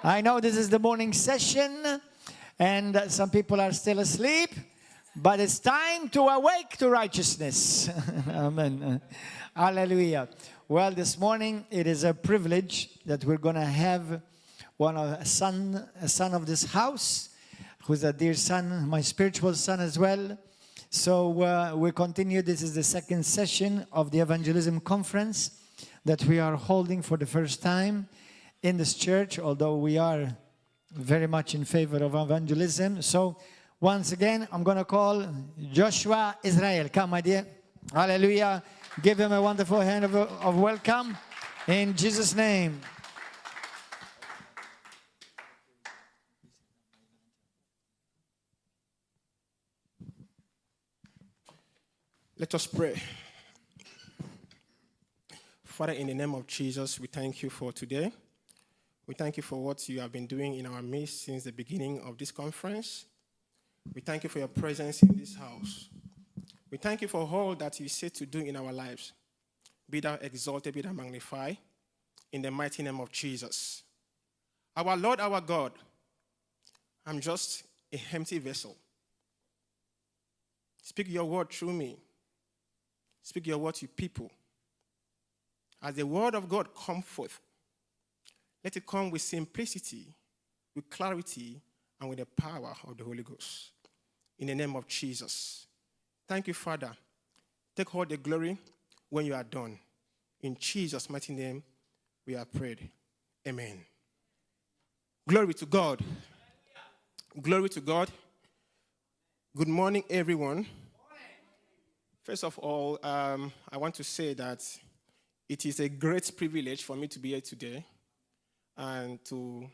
I know this is the morning session, and some people are still asleep, but it's time to awake to righteousness. Amen. Hallelujah. Well, this morning it is a privilege that we're going to have a son of this house, who's a dear son, my spiritual son as well. So we continue. This is the second session of the evangelism conference that we are holding for the first time in this church, although we are very much in favor of evangelism. So once again, I'm going to call Joshua Israel. Come, my dear. Hallelujah. Give him a wonderful hand of welcome in Jesus' name. Let us pray. Father, in the name of Jesus, we thank you for today. We thank you for what you have been doing in our midst since the beginning of this conference. We thank you for your presence in this house. We thank you for all that you said to do in our lives. Be thou exalted, be thou magnified, in the mighty name of Jesus. Our Lord, our God, I'm just a empty vessel. Speak your word through me. Speak your word to people. As the word of God come forth, let it come with simplicity, with clarity, and with the power of the Holy Ghost. In the name of Jesus. Thank you, Father. Take all the glory when you are done. In Jesus' mighty name, we have prayed. Amen. Glory to God. Glory to God. Good morning, everyone. First of all, I want to say that it is a great privilege for me to be here today and to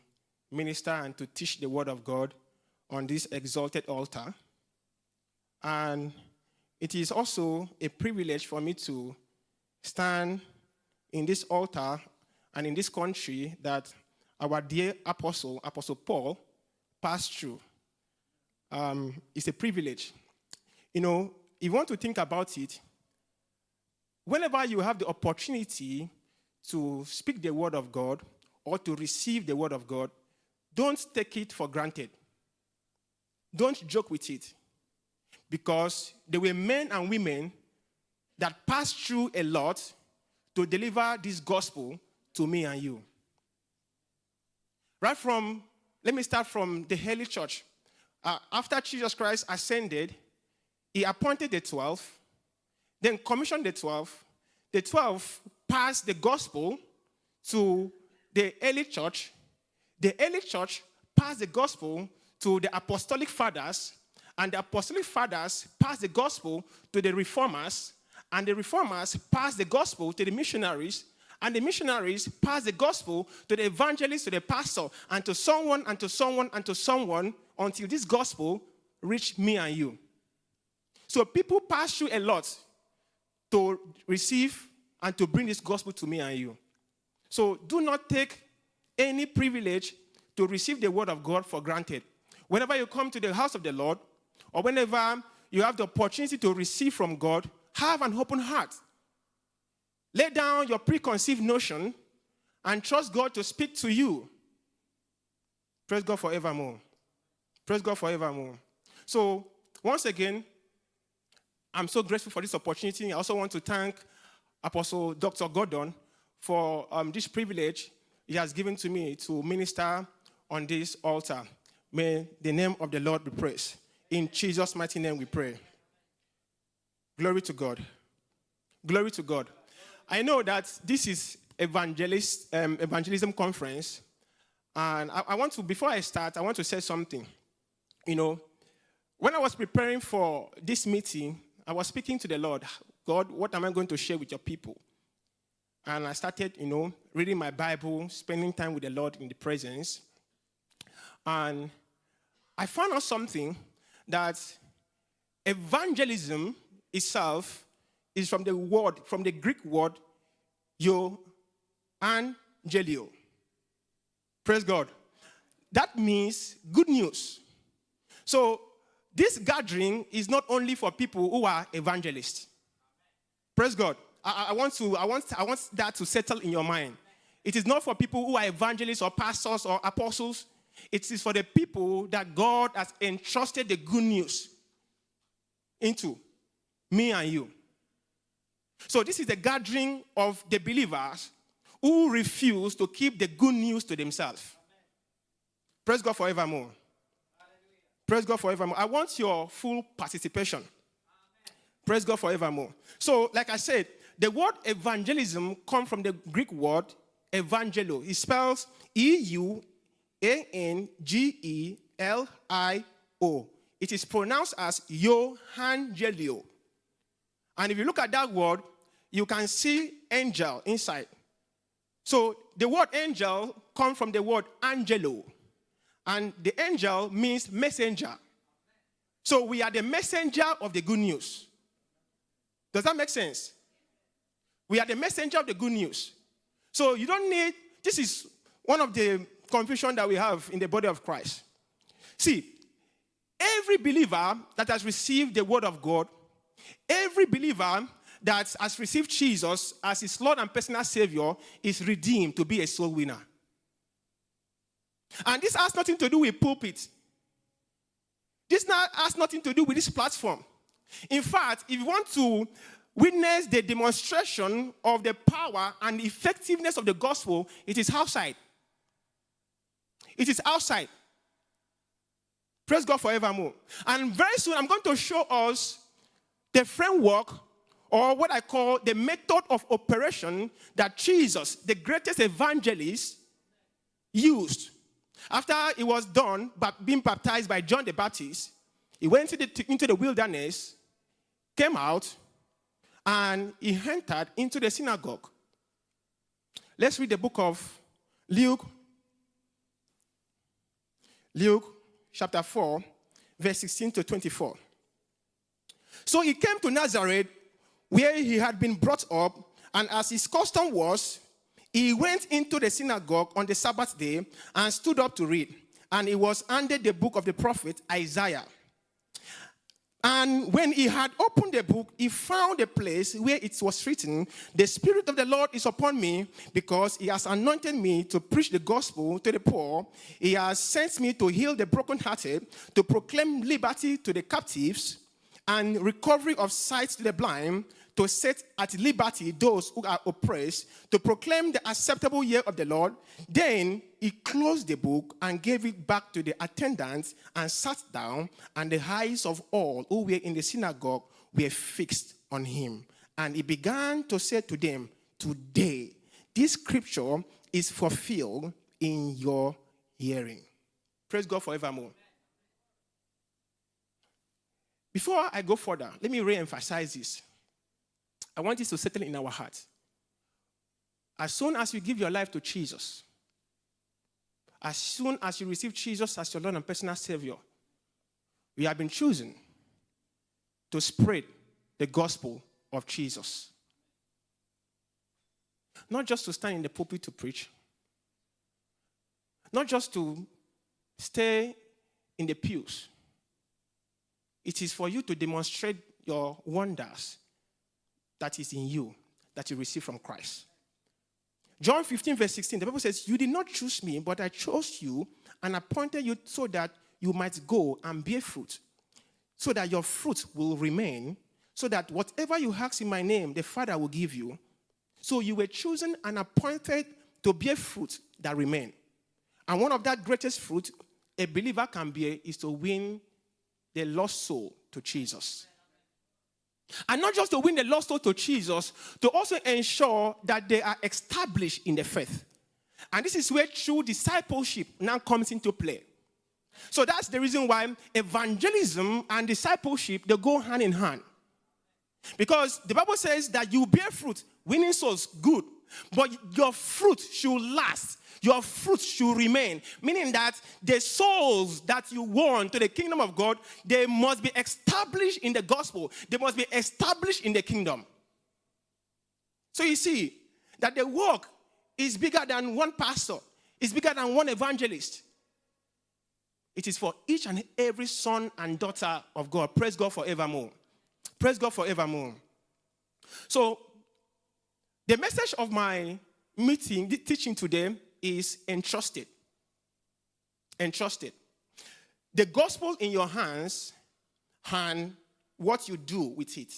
minister and to teach the word of God on this exalted altar. And it is also a privilege for me to stand in this altar and in this country that our dear Apostle Paul, passed through. It's a privilege. You know, if you want to think about it, whenever you have the opportunity to speak the word of God or to receive the word of God, don't take it for granted. Don't joke with it. Because there were men and women that passed through a lot to deliver this gospel to me and you. Let me start from the early church. After Jesus Christ ascended, he appointed the 12, then commissioned the 12. The 12 passed the gospel to the early church. The early church passed the gospel to the apostolic fathers, and the apostolic fathers passed the gospel to the reformers, and the reformers passed the gospel to the missionaries, and the missionaries passed the gospel to the evangelist, to the pastor, and to someone, and to someone, and to someone, until this gospel reached me and you. So people pass through a lot to receive and to bring this gospel to me and you. So do not take any privilege to receive the word of God for granted. Whenever you come to the house of the Lord, or whenever you have the opportunity to receive from God, have an open heart. Lay down your preconceived notion and trust God to speak to you. Praise God forevermore. Praise God forevermore. So, once again, I'm so grateful for this opportunity. I also want to thank Apostle Dr. Gordon for this privilege he has given to me to minister on this altar. May the name of the Lord be praised. In Jesus' mighty name we pray. Glory to God. Glory to God. I know that this is evangelism conference, and I want to, before I start, I want to say something. You know, when I was preparing for this meeting, I was speaking to the Lord. God, what am I going to share with your people? And I started, reading my Bible, spending time with the Lord in the presence. And I found out something, that evangelism itself is from the Greek word, euangelio. Praise God. That means good news. So this gathering is not only for people who are evangelists. Praise God. I want that to settle in your mind. It is not for people who are evangelists or pastors or apostles. It is for the people that God has entrusted the good news into, me and you. So this is the gathering of the believers who refuse to keep the good news to themselves. Praise God forevermore. Praise God forevermore. I want your full participation. Amen. Praise God forevermore. So, like I said, the word evangelism comes from the Greek word evangelo. It spells E-U-A-N-G-E-L-I-O. It is pronounced as Yohangelio. And if you look at that word, you can see angel inside. So the word angel comes from the word angelo. And the angel means messenger. So we are the messenger of the good news. Does that make sense? We are the messenger of the good news. So you don't need, this is one of the confusion that we have in the body of Christ. See, every believer that has received the word of God, every believer that has received Jesus as his Lord and personal Savior is redeemed to be a soul winner. And this has nothing to do with pulpit. This has nothing to do with this platform. In fact, if you want to witness the demonstration of the power and effectiveness of the gospel, it is outside. It is outside. Praise God forevermore. And very soon I'm going to show us the framework, or what I call the method of operation that Jesus, the greatest evangelist, used. After he was done being baptized by John the Baptist, he went into the wilderness, came out, and he entered into the synagogue. Let's read the book of Luke chapter 4, verse 16 to 24. So he came to Nazareth, where he had been brought up, and as his custom was, he went into the synagogue on the Sabbath day and stood up to read. And he was handed the book of the prophet Isaiah. And when he had opened the book, he found a place where it was written, "The Spirit of the Lord is upon me, because he has anointed me to preach the gospel to the poor. He has sent me to heal the brokenhearted, to proclaim liberty to the captives, and recovery of sight to the blind, to set at liberty those who are oppressed, to proclaim the acceptable year of the Lord." Then he closed the book and gave it back to the attendants and sat down, and the eyes of all who were in the synagogue were fixed on him. And he began to say to them, "Today, this scripture is fulfilled in your hearing." Praise God forevermore. Before I go further, let me re-emphasize this. I want this to settle in our hearts. As soon as you give your life to Jesus, as soon as you receive Jesus as your Lord and personal Savior, we have been chosen to spread the gospel of Jesus. Not just to stand in the pulpit to preach, not just to stay in the pews. It is for you to demonstrate your wonders that is in you, that you receive from Christ. John 15, verse 16, the Bible says, "You did not choose me, but I chose you and appointed you so that you might go and bear fruit, so that your fruit will remain, so that whatever you ask in my name, the Father will give you." So you were chosen and appointed to bear fruit that remain. And one of that greatest fruit a believer can bear is to win the lost soul to Jesus. And not just to win the lost soul to Jesus, to also ensure that they are established in the faith. And this is where true discipleship now comes into play. So that's the reason why evangelism and discipleship, they go hand in hand. Because the Bible says that you bear fruit, winning souls, good. But your fruit should last. Your fruit should remain. Meaning that the souls that you won to the kingdom of God, they must be established in the gospel. They must be established in the kingdom. So you see that the work is bigger than one pastor. It's bigger than one evangelist. It is for each and every son and daughter of God. Praise God forevermore. Praise God forevermore. So the message of my teaching today is entrusted. Entrusted. The gospel in your hands and what you do with it.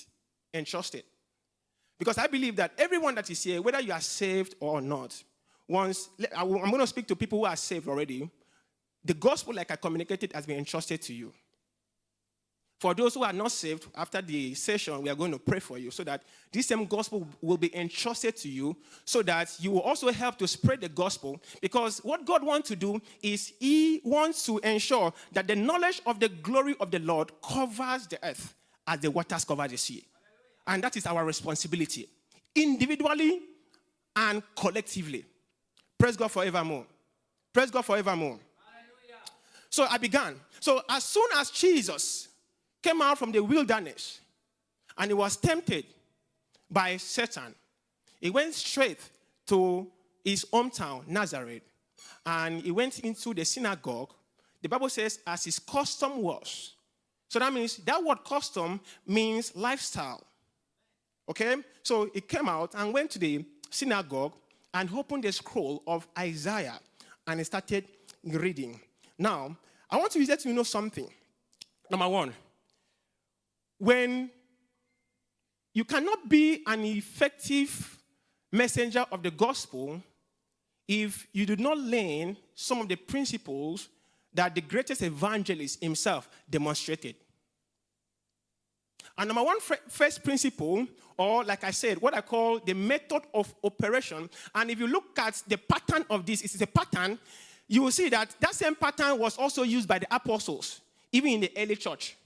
Entrusted. Because I believe that everyone that is here, whether you are saved or not, I'm going to speak to people who are saved already. The gospel, like I communicated, has been entrusted to you. For those who are not saved, after the session, we are going to pray for you so that this same gospel will be entrusted to you so that you will also help to spread the gospel. Because what God wants to do is he wants to ensure that the knowledge of the glory of the Lord covers the earth as the waters cover the sea. And that is our responsibility, individually and collectively. Praise God forevermore. Praise God forevermore. Hallelujah. So I began. So as soon as Jesus came out from the wilderness and he was tempted by Satan, he went straight to his hometown, Nazareth, and he went into the synagogue. The Bible says, as his custom was. So that means, that word custom means lifestyle. Okay? So he came out and went to the synagogue and opened the scroll of Isaiah and he started reading. Now, I want to let you know something. Number one, when you cannot be an effective messenger of the gospel if you do not learn some of the principles that the greatest evangelist himself demonstrated. And number one, first principle, or like I said, what I call the method of operation. And if you look at the pattern of this, it is a pattern, you will see that that same pattern was also used by the apostles, even in the early church.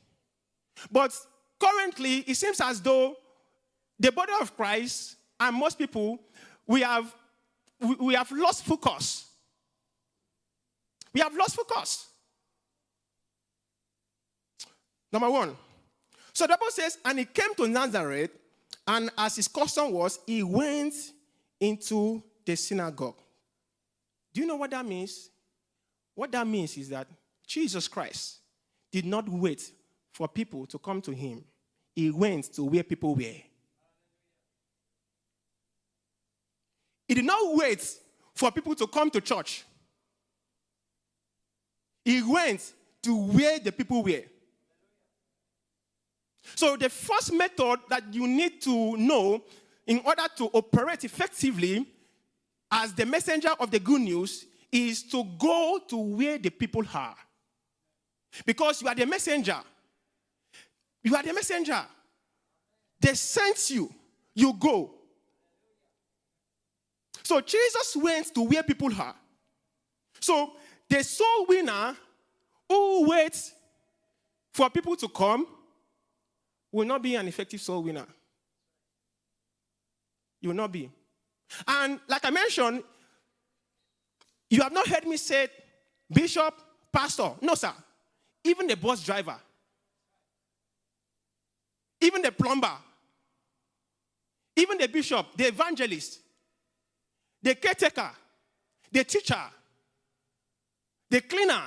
But currently, it seems as though the body of Christ and most people, we have lost focus. We have lost focus. Number one. So the Bible says, and he came to Nazareth, and as his custom was, he went into the synagogue. Do you know what that means? What that means is that Jesus Christ did not wait for people to come to him. He went to where people were. He did not wait for people to come to church. He went to where the people were. So the first method that you need to know in order to operate effectively as the messenger of the good news is to go to where the people are. Because you are the messenger. You are the messenger. They sent you. You go. So Jesus went to where people are. So the soul winner who waits for people to come will not be an effective soul winner. You will not be. And like I mentioned, you have not heard me say bishop, pastor. No, sir. Even the bus driver. Even the plumber. Even the bishop, the evangelist, the caretaker, the teacher, the cleaner.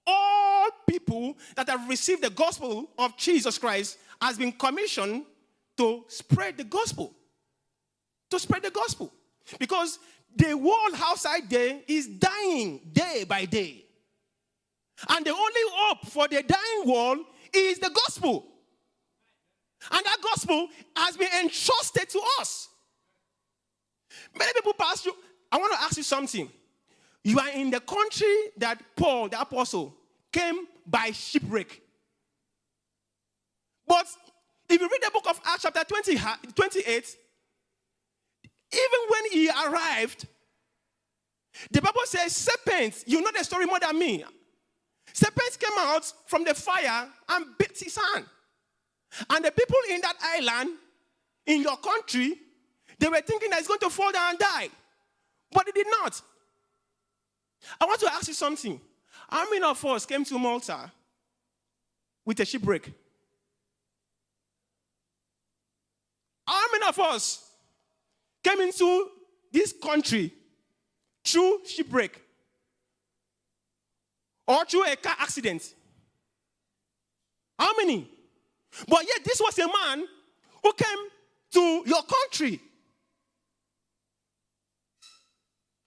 All people that have received the gospel of Jesus Christ has been commissioned to spread the gospel. To spread the gospel. Because the world outside there is dying day by day. And the only hope for the dying world is the gospel. And that gospel has been entrusted to us. Many people pass you. I want to ask you something. You are in the country that Paul, the apostle, came by shipwreck. But if you read the book of Acts chapter 28, even when he arrived, the Bible says serpents, you know the story more than me. Serpents came out from the fire and bit his hand. And the people in that island, in your country, they were thinking that he's going to fall down and die. But he did not. I want to ask you something. How many of us came to Malta with a shipwreck? How many of us came into this country through shipwreck or through a car accident? How many? But yet this was a man who came to your country.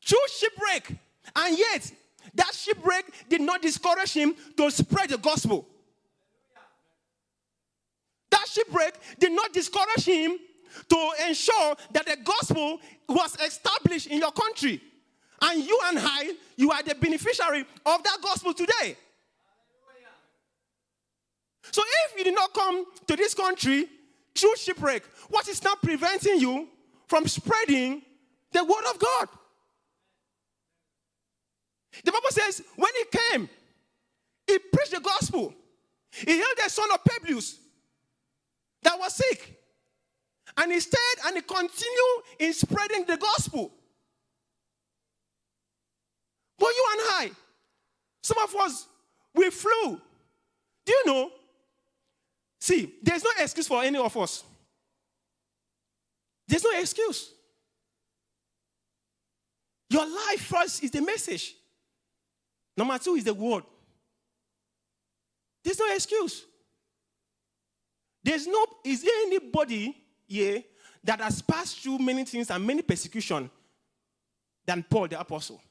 through shipwreck. And yet, that shipwreck did not discourage him to spread the gospel. That shipwreck did not discourage him to ensure that the gospel was established in your country. And you and I, you are the beneficiary of that gospel today. So if you did not come to this country through shipwreck, what is now preventing you from spreading the word of God? The Bible says when he came, he preached the gospel. He healed the son of Publius that was sick. And he stayed and he continued in spreading the gospel. But you and I, some of us, we flew. Do you know? See, there's no excuse for any of us. There's no excuse. Your life first is the message. Number two is the word. There's no excuse. Is there anybody here that has passed through many things and many persecution than Paul the apostle?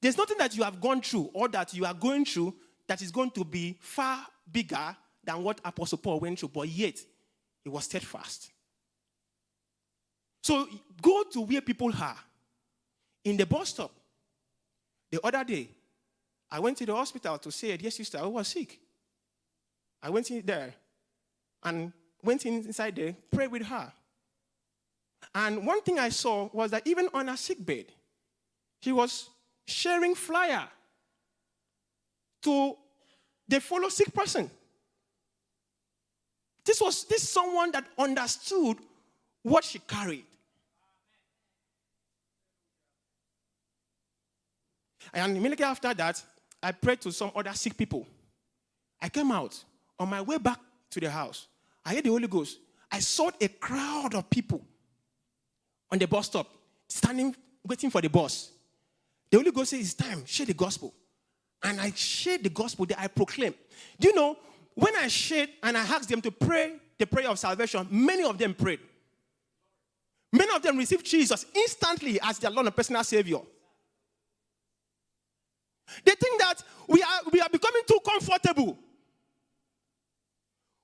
There's nothing that you have gone through or that you are going through that is going to be far bigger than what Apostle Paul went through, but yet he was steadfast. So go to where people are. In the bus stop. The other day, I went to the hospital to say, dear sister, I was sick. I went in there and went inside there, prayed with her. And one thing I saw was that even on her sick bed, she was sharing flyer to the fellow sick person. This someone that understood what she carried. And immediately after that, I prayed to some other sick people. I came out. On my way back to the house, I heard the Holy Ghost. I saw a crowd of people on the bus stop, standing, waiting for the bus. The Holy Ghost says, it's time, share the gospel. And I shared the gospel that I proclaim. Do you know, when I shared and I asked them to pray the prayer of salvation, many of them prayed. Many of them received Jesus instantly as their Lord and personal Savior. They think that we are becoming too comfortable.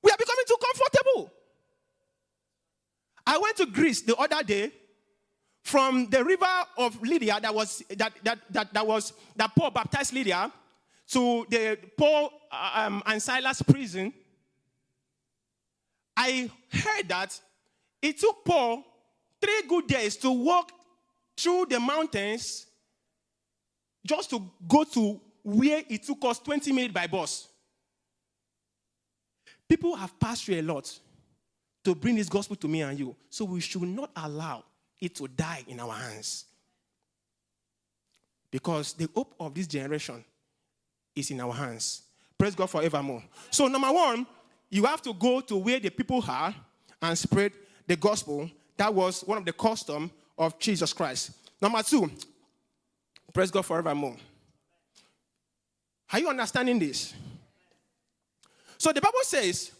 We are becoming too comfortable. I went to Greece the other day from the river of Lydia that Paul baptized Lydia to the Paul and Silas prison. I heard that it took Paul 3 good days to walk through the mountains just to go to where it took us 20 minutes by bus. People have passed through a lot to bring this gospel to me and you. So we should not allow it to die in our hands. Because the hope of this generation is in our hands. Praise God forevermore. So number one, you have to go to where the people are and spread the gospel. That was one of the customs of Jesus Christ. Number two, praise God forevermore. Are you understanding this? So the Bible says,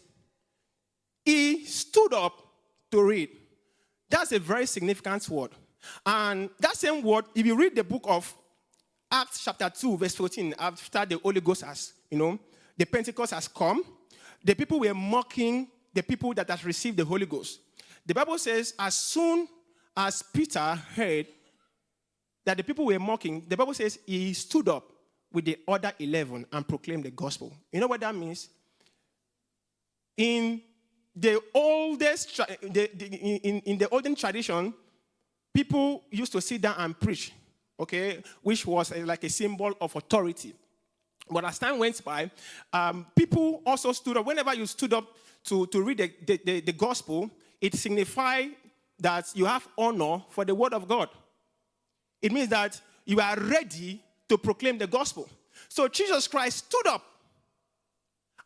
he stood up to read. That's a very significant word. And that same word, if you read the book of Acts chapter 2, verse 14, after the Holy Ghost has, the Pentecost has come, the people were mocking the people that have received the Holy Ghost. The Bible says, as soon as Peter heard that the people were mocking, the Bible says he stood up with the other 11 and proclaimed the gospel. You know what that means? In the oldest, in the olden tradition, people used to sit down and preach, okay, which was like a symbol of authority. But as time went by, people also stood up. Whenever you stood up to read the gospel, it signified that you have honor for the word of God. It means that you are ready to proclaim the gospel. So Jesus Christ stood up.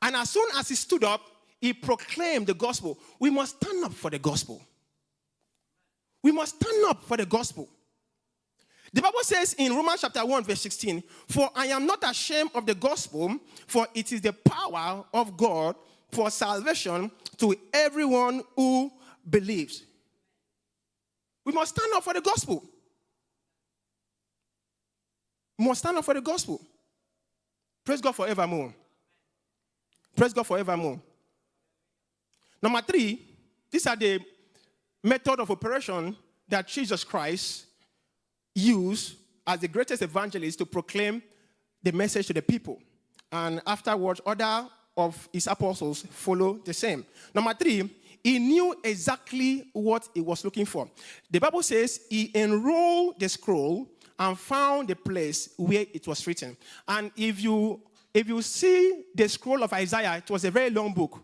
And as soon as he stood up, he proclaimed the gospel. We must stand up for the gospel. We must stand up for the gospel. The Bible says in Romans chapter 1, verse 16, for I am not ashamed of the gospel, for it is the power of God for salvation to everyone who believes. We must stand up for the gospel. We must stand up for the gospel. Praise God forevermore. Praise God forevermore. Number 3, these are the method of operation that Jesus Christ used as the greatest evangelist to proclaim the message to the people. And afterwards, other of his apostles follow the same. Number 3, he knew exactly what he was looking for. The Bible says he enrolled the scroll and found the place where it was written. And if you see the scroll of Isaiah, it was a very long book.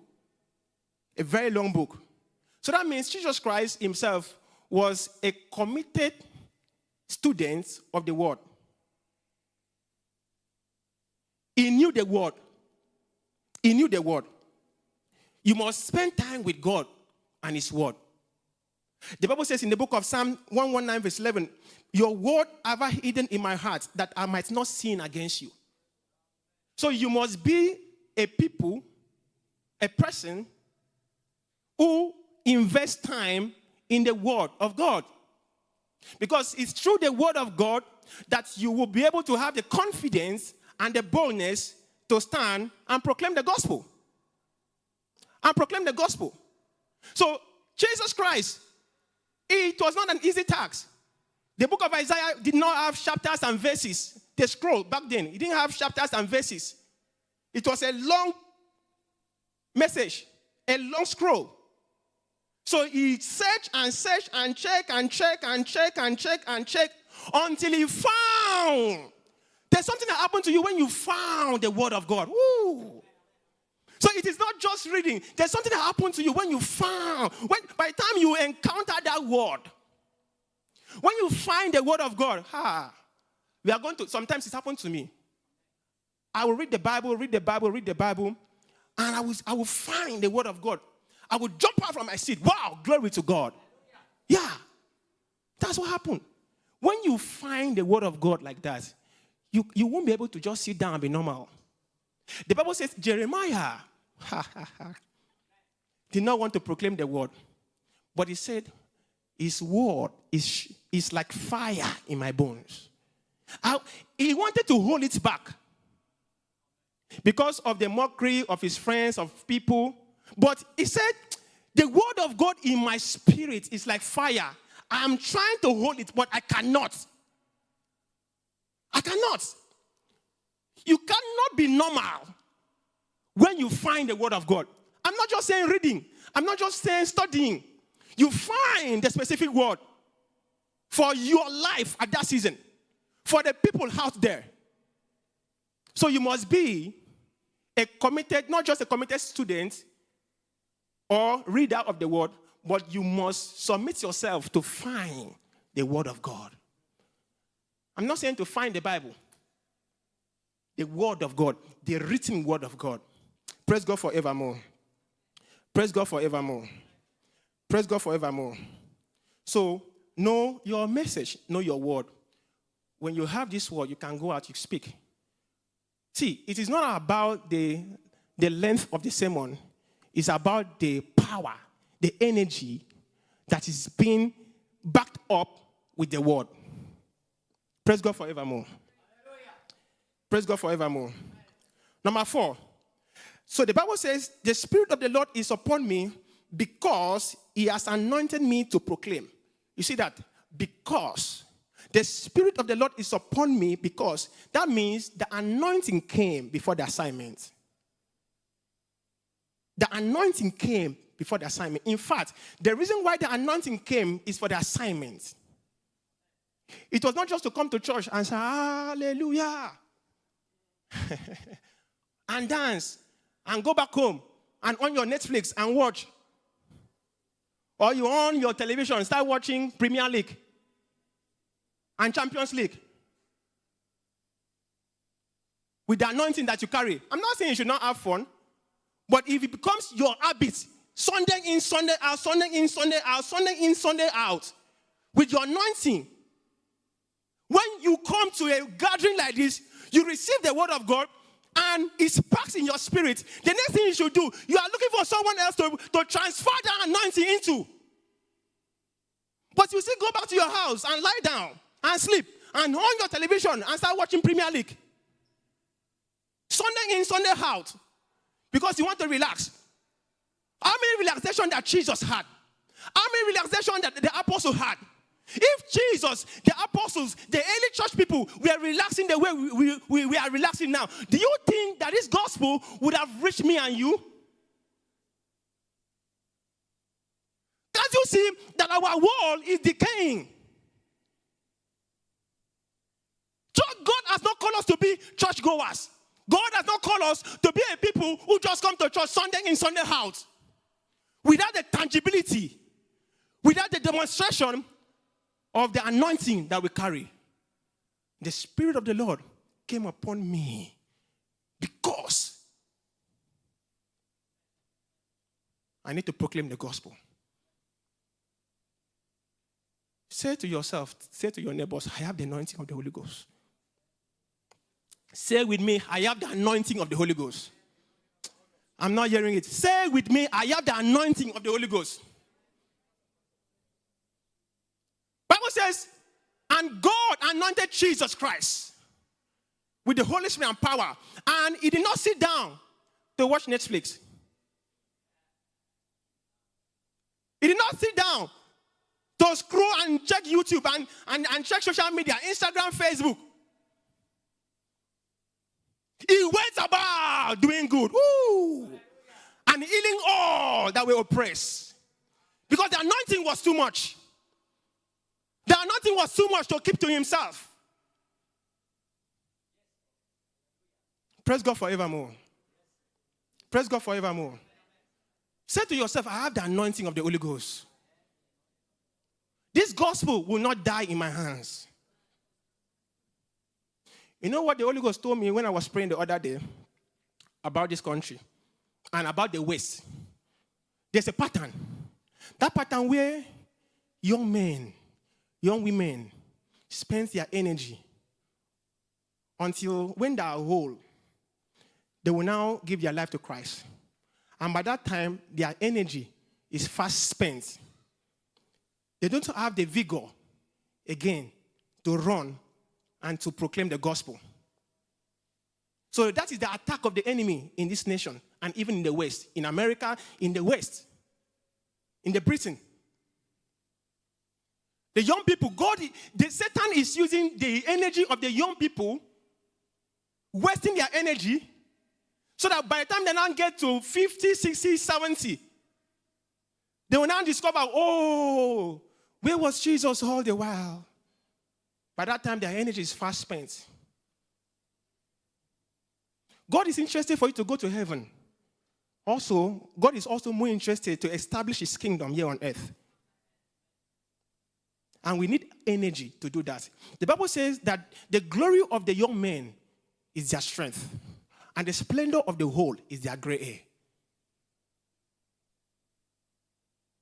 A very long book. So that means Jesus Christ himself was a committed student of the word. He knew the word. He knew the word. You must spend time with God and his word. The Bible says in the book of Psalm 119 verse 11, your word have I hidden in my heart that I might not sin against you. So you must be a person who invest time in the word of God. Because it's through the word of God that you will be able to have the confidence and the boldness to stand and proclaim the gospel. And proclaim the gospel. So Jesus Christ, it was not an easy task. The book of Isaiah did not have chapters and verses. The scroll back then, it didn't have chapters and verses. It was a long message, a long scroll. So he searched and searched and checked and checked and checked and checked and checked until he found. There's something that happened to you when you found the word of God. Woo. So it is not just reading. There's something that happened to you when you found. By the time you encounter that word, when you find the word of God, we are going to, sometimes it happened to me. I will read the Bible, and I will find the word of God. I would jump out from my seat. Wow, glory to God. Yeah, that's what happened. When you find the word of God like that, you won't be able to just sit down and be normal. The Bible says Jeremiah did not want to proclaim the word, but he said, his word is like fire in my bones. He wanted to hold it back because of the mockery of his friends, of people. But he said, the word of God in my spirit is like fire. I'm trying to hold it, but I cannot. I cannot. You cannot be normal when you find the word of God. I'm not just saying reading. I'm not just saying studying. You find the specific word for your life at that season, for the people out there. So you must be a committed, not just a committed student or reader of the word, but you must submit yourself to find the word of God. I'm not saying to find the Bible. The word of God, the written word of God. Praise God forevermore. Praise God forevermore. Praise God forevermore. So, know your message, know your word. When you have this word, you can go out, you speak. See, it is not about the length of the sermon. It's about the power, the energy that is being backed up with the word. Praise God forevermore. Praise God forevermore. Number 4. So the Bible says, the Spirit of the Lord is upon me because he has anointed me to proclaim. You see that? Because. The Spirit of the Lord is upon me because that means the anointing came before the assignment. The anointing came before the assignment. In fact, the reason why the anointing came is for the assignment. It was not just to come to church and say, hallelujah, and dance, and go back home, and on your Netflix and watch. Or you on your television and start watching Premier League and Champions League with the anointing that you carry. I'm not saying you should not have fun, but if it becomes your habit, Sunday in, Sunday out, Sunday in, Sunday out, Sunday in, Sunday out, with your anointing, when you come to a gathering like this, you receive the word of God, and it sparks in your spirit. The next thing you should do, you are looking for someone else to transfer that anointing into. But you still go back to your house and lie down and sleep and on your television and start watching Premier League. Sunday in, Sunday out. Because you want to relax. How many relaxation that Jesus had? How many relaxation that the apostles had? If Jesus, the apostles, the early church people were relaxing the way we are relaxing now, do you think that this gospel would have reached me and you? Can't you see that our world is decaying? God has not called us to be churchgoers. God has not called us to be a people who just come to church Sunday in, Sunday out. Without the tangibility, without the demonstration of the anointing that we carry. The Spirit of the Lord came upon me because I need to proclaim the gospel. Say to yourself, say to your neighbors, I have the anointing of the Holy Ghost. Say with me, I have the anointing of the Holy Ghost. I'm not hearing it. Say with me, I have the anointing of the Holy Ghost. Bible says, and God anointed Jesus Christ with the Holy Spirit and power. And he did not sit down to watch Netflix. He did not sit down to scroll and check YouTube and check social media, Instagram, Facebook. He went about doing good. Woo! And healing all that were oppressed. Because the anointing was too much. The anointing was too much to keep to himself. Praise God forevermore. Praise God forevermore. Say to yourself, I have the anointing of the Holy Ghost. This gospel will not die in my hands. You know what the Holy Ghost told me when I was praying the other day about this country and about the West? There's a pattern. That pattern where young men, young women spend their energy until when they are old, they will now give their life to Christ. And by that time, their energy is fast spent. They don't have the vigor again to run and to proclaim the gospel. So that is the attack of the enemy in this nation and even in the West. In America, in the West, in the Britain. The young people, Satan is using the energy of the young people, wasting their energy, so that by the time they now get to 50, 60, 70, they will now discover, oh, where was Jesus all the while? By that time, their energy is fast spent. God is interested for you to go to heaven. Also, God is also more interested to establish his kingdom here on earth. And we need energy to do that. The Bible says that the glory of the young men is their strength, and the splendor of the old is their gray hair.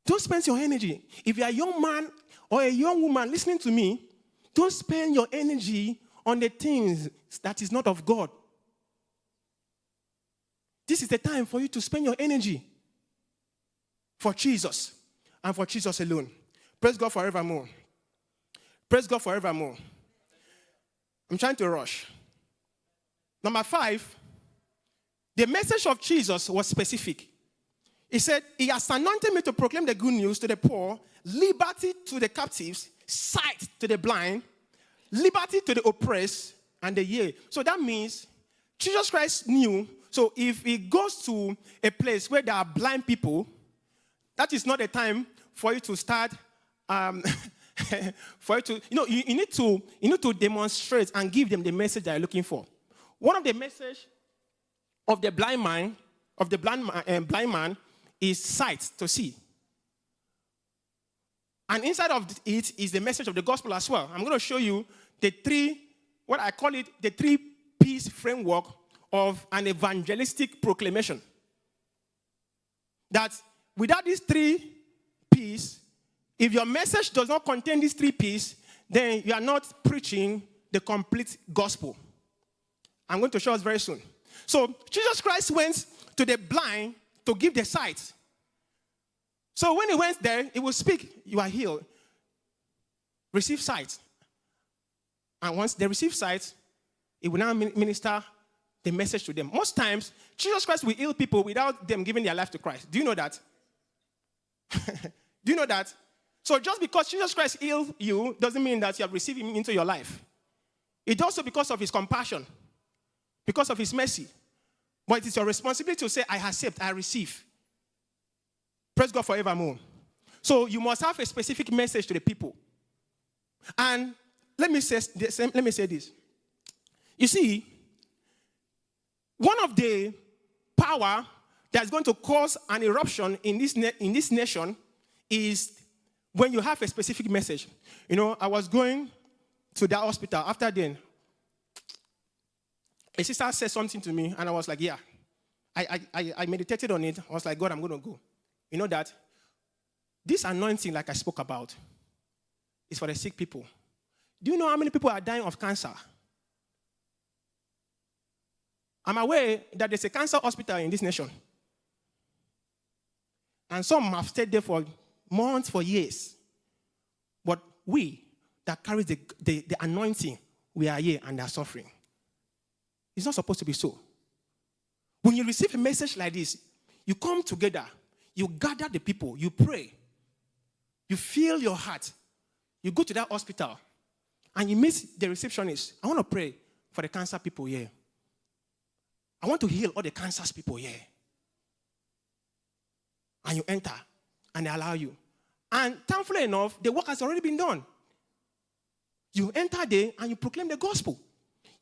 Don't spend your energy. If you're a young man or a young woman listening to me, don't spend your energy on the things that is not of God. This is the time for you to spend your energy for Jesus and for Jesus alone. Praise God forevermore. Praise God forevermore. I'm trying to rush. Number 5, the message of Jesus was specific. He said, he has anointed me to proclaim the good news to the poor, liberty to the captives, sight to the blind, liberty to the oppressed, and the year. So that means Jesus Christ knew. So if he goes to a place where there are blind people, that is not a time for you to start, for you to, you need to demonstrate and give them the message they're looking for. One of the message of the blind man, blind man, is sight, to see. And inside of it is the message of the gospel as well. I'm going to show you the 3 piece framework of an evangelistic proclamation. That without these 3 P's, if your message does not contain these 3 P's, then you are not preaching the complete gospel. I'm going to show us very soon. So Jesus Christ went to the blind to give the sight. So when he went there, he will speak, you are healed. Receive sight. And once they receive sight, it will now minister the message to them. Most times, Jesus Christ will heal people without them giving their life to Christ. Do you know that? Do you know that? So just because Jesus Christ healed you doesn't mean that you have received him into your life. It's also because of his compassion, because of his mercy. But it is your responsibility to say, I accept, I receive. Praise God forevermore. So you must have a specific message to the people. And let me say this. You see, one of the power that's going to cause an eruption in this nation is when you have a specific message. You know, I was going to that hospital. After then, a sister said something to me, and I was like, yeah. I meditated on it. I was like, God, I'm going to go. You know that this anointing, like I spoke about, is for the sick people. Do you know how many people are dying of cancer? I'm aware that there's a cancer hospital in this nation. And some have stayed there for months, for years. But we that carry the anointing, we are here and are suffering. It's not supposed to be so. When you receive a message like this, you come together, you gather the people, you pray, you feel your heart, you go to that hospital, and you meet the receptionist. I want to pray for the cancer people here. I want to heal all the cancer people here. And you enter, and they allow you. And thankfully enough, the work has already been done. You enter there, and you proclaim the gospel.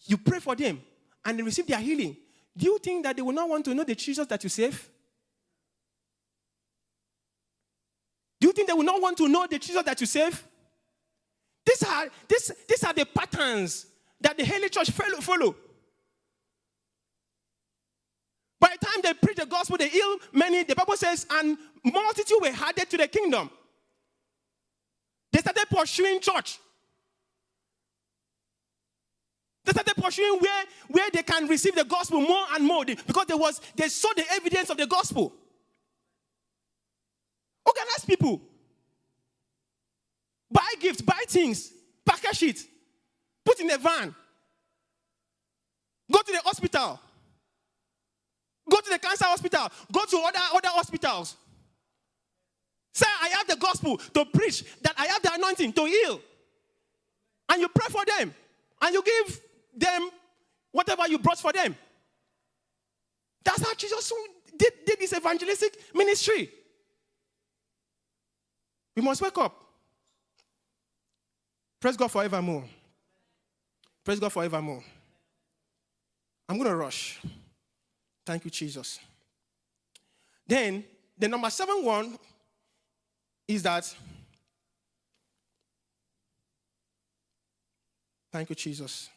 You pray for them, and they receive their healing. Do you think that they will not want to know the Jesus that you save? Do you think they will not want to know the Jesus that you save? These are the patterns that the early church follow. By the time they preach the gospel, they heal many. The Bible says, and multitude were added to the kingdom. They started pursuing church. They started pursuing where they can receive the gospel more and more because they saw the evidence of the gospel. Organize people. Buy gifts, buy things, package it, put in a van. Go to the hospital. Go to the cancer hospital. Go to other hospitals. Say, I have the gospel to preach, that I have the anointing to heal. And you pray for them. And you give them whatever you brought for them. That's how Jesus did this evangelistic ministry. We must wake up. Praise God forevermore. Praise God forevermore. I'm going to rush. Thank you, Jesus. Then, the number 7 one is that, thank you, Jesus.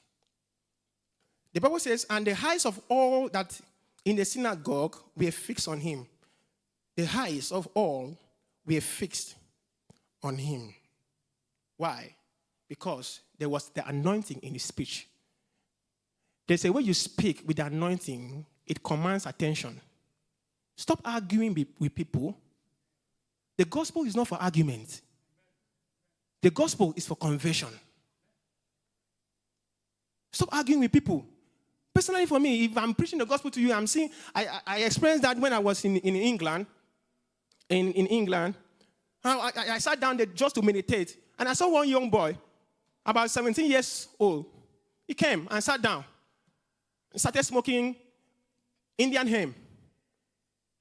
The Bible says, and the eyes of all that in the synagogue were fixed on him. The eyes of all were fixed on him. Why? Because there was the anointing in his speech. They say when you speak with the anointing, it commands attention. Stop arguing with people. The gospel is not for argument. The gospel is for conversion. Stop arguing with people. Personally, for me, if I'm preaching the gospel to you, I experienced that when I was in England. In England, I sat down there just to meditate, and I saw one young boy, about 17 years old. He came and sat down, and started smoking Indian hemp.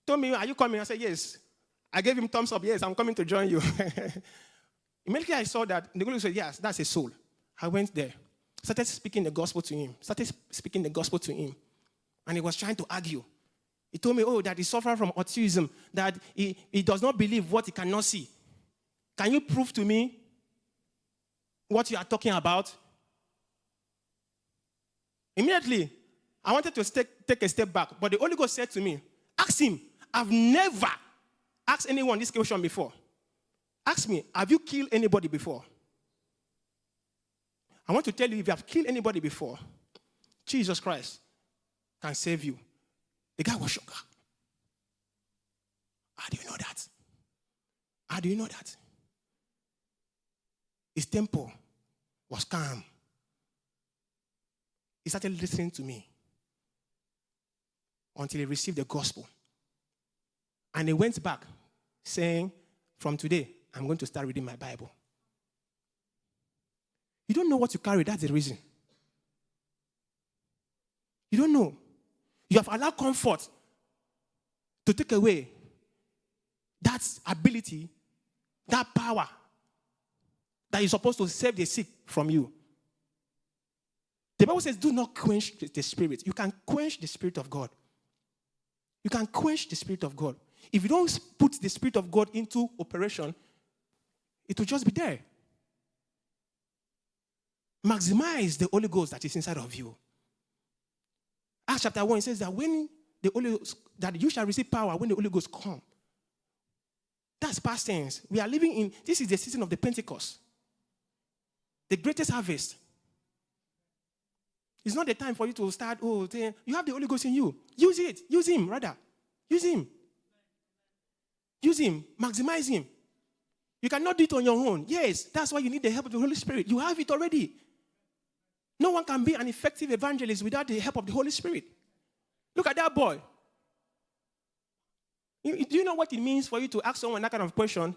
Told me, are you coming? I said, yes. I gave him thumbs up, yes, I'm coming to join you. Immediately I saw that, the Holy Spirit said, yes, that's a soul. I went there, started speaking the gospel to him, and he was trying to argue. He told me, that he suffered from autism, that he does not believe what he cannot see. Can you prove to me what you are talking about? Immediately, I wanted to take a step back, but the Holy Ghost said to me, ask him. I've never asked anyone this question before. Ask me, have you killed anybody before? I want to tell you, if you have killed anybody before, Jesus Christ can save you. The guy was shocked. How do you know that? How do you know that? His temple was calm. he started listening to me until he received the gospel. And he went back saying, from today, I'm going to start reading my Bible. You don't know what you carry, that's the reason. You don't know. You have allowed comfort to take away that ability, that power that you're supposed to save the sick from you. The Bible says, do not quench the Spirit. You can quench the Spirit of God. You can quench the Spirit of God. If you don't put the Spirit of God into operation, it will just be there. Maximize the Holy Ghost that is inside of you. Acts chapter 1 says that when the Holy Ghost, that you shall receive power when the Holy Ghost comes. That's past tense. We are living in, this is the season of the Pentecost. The greatest harvest. It's not the time for you to start, you have the Holy Ghost in you. Use it. Use him, rather. Use him. Use him. Maximize him. You cannot do it on your own. Yes, that's why you need the help of the Holy Spirit. You have it already. No one can be an effective evangelist without the help of the Holy Spirit. Look at that boy. Do you know what it means for you to ask someone that kind of question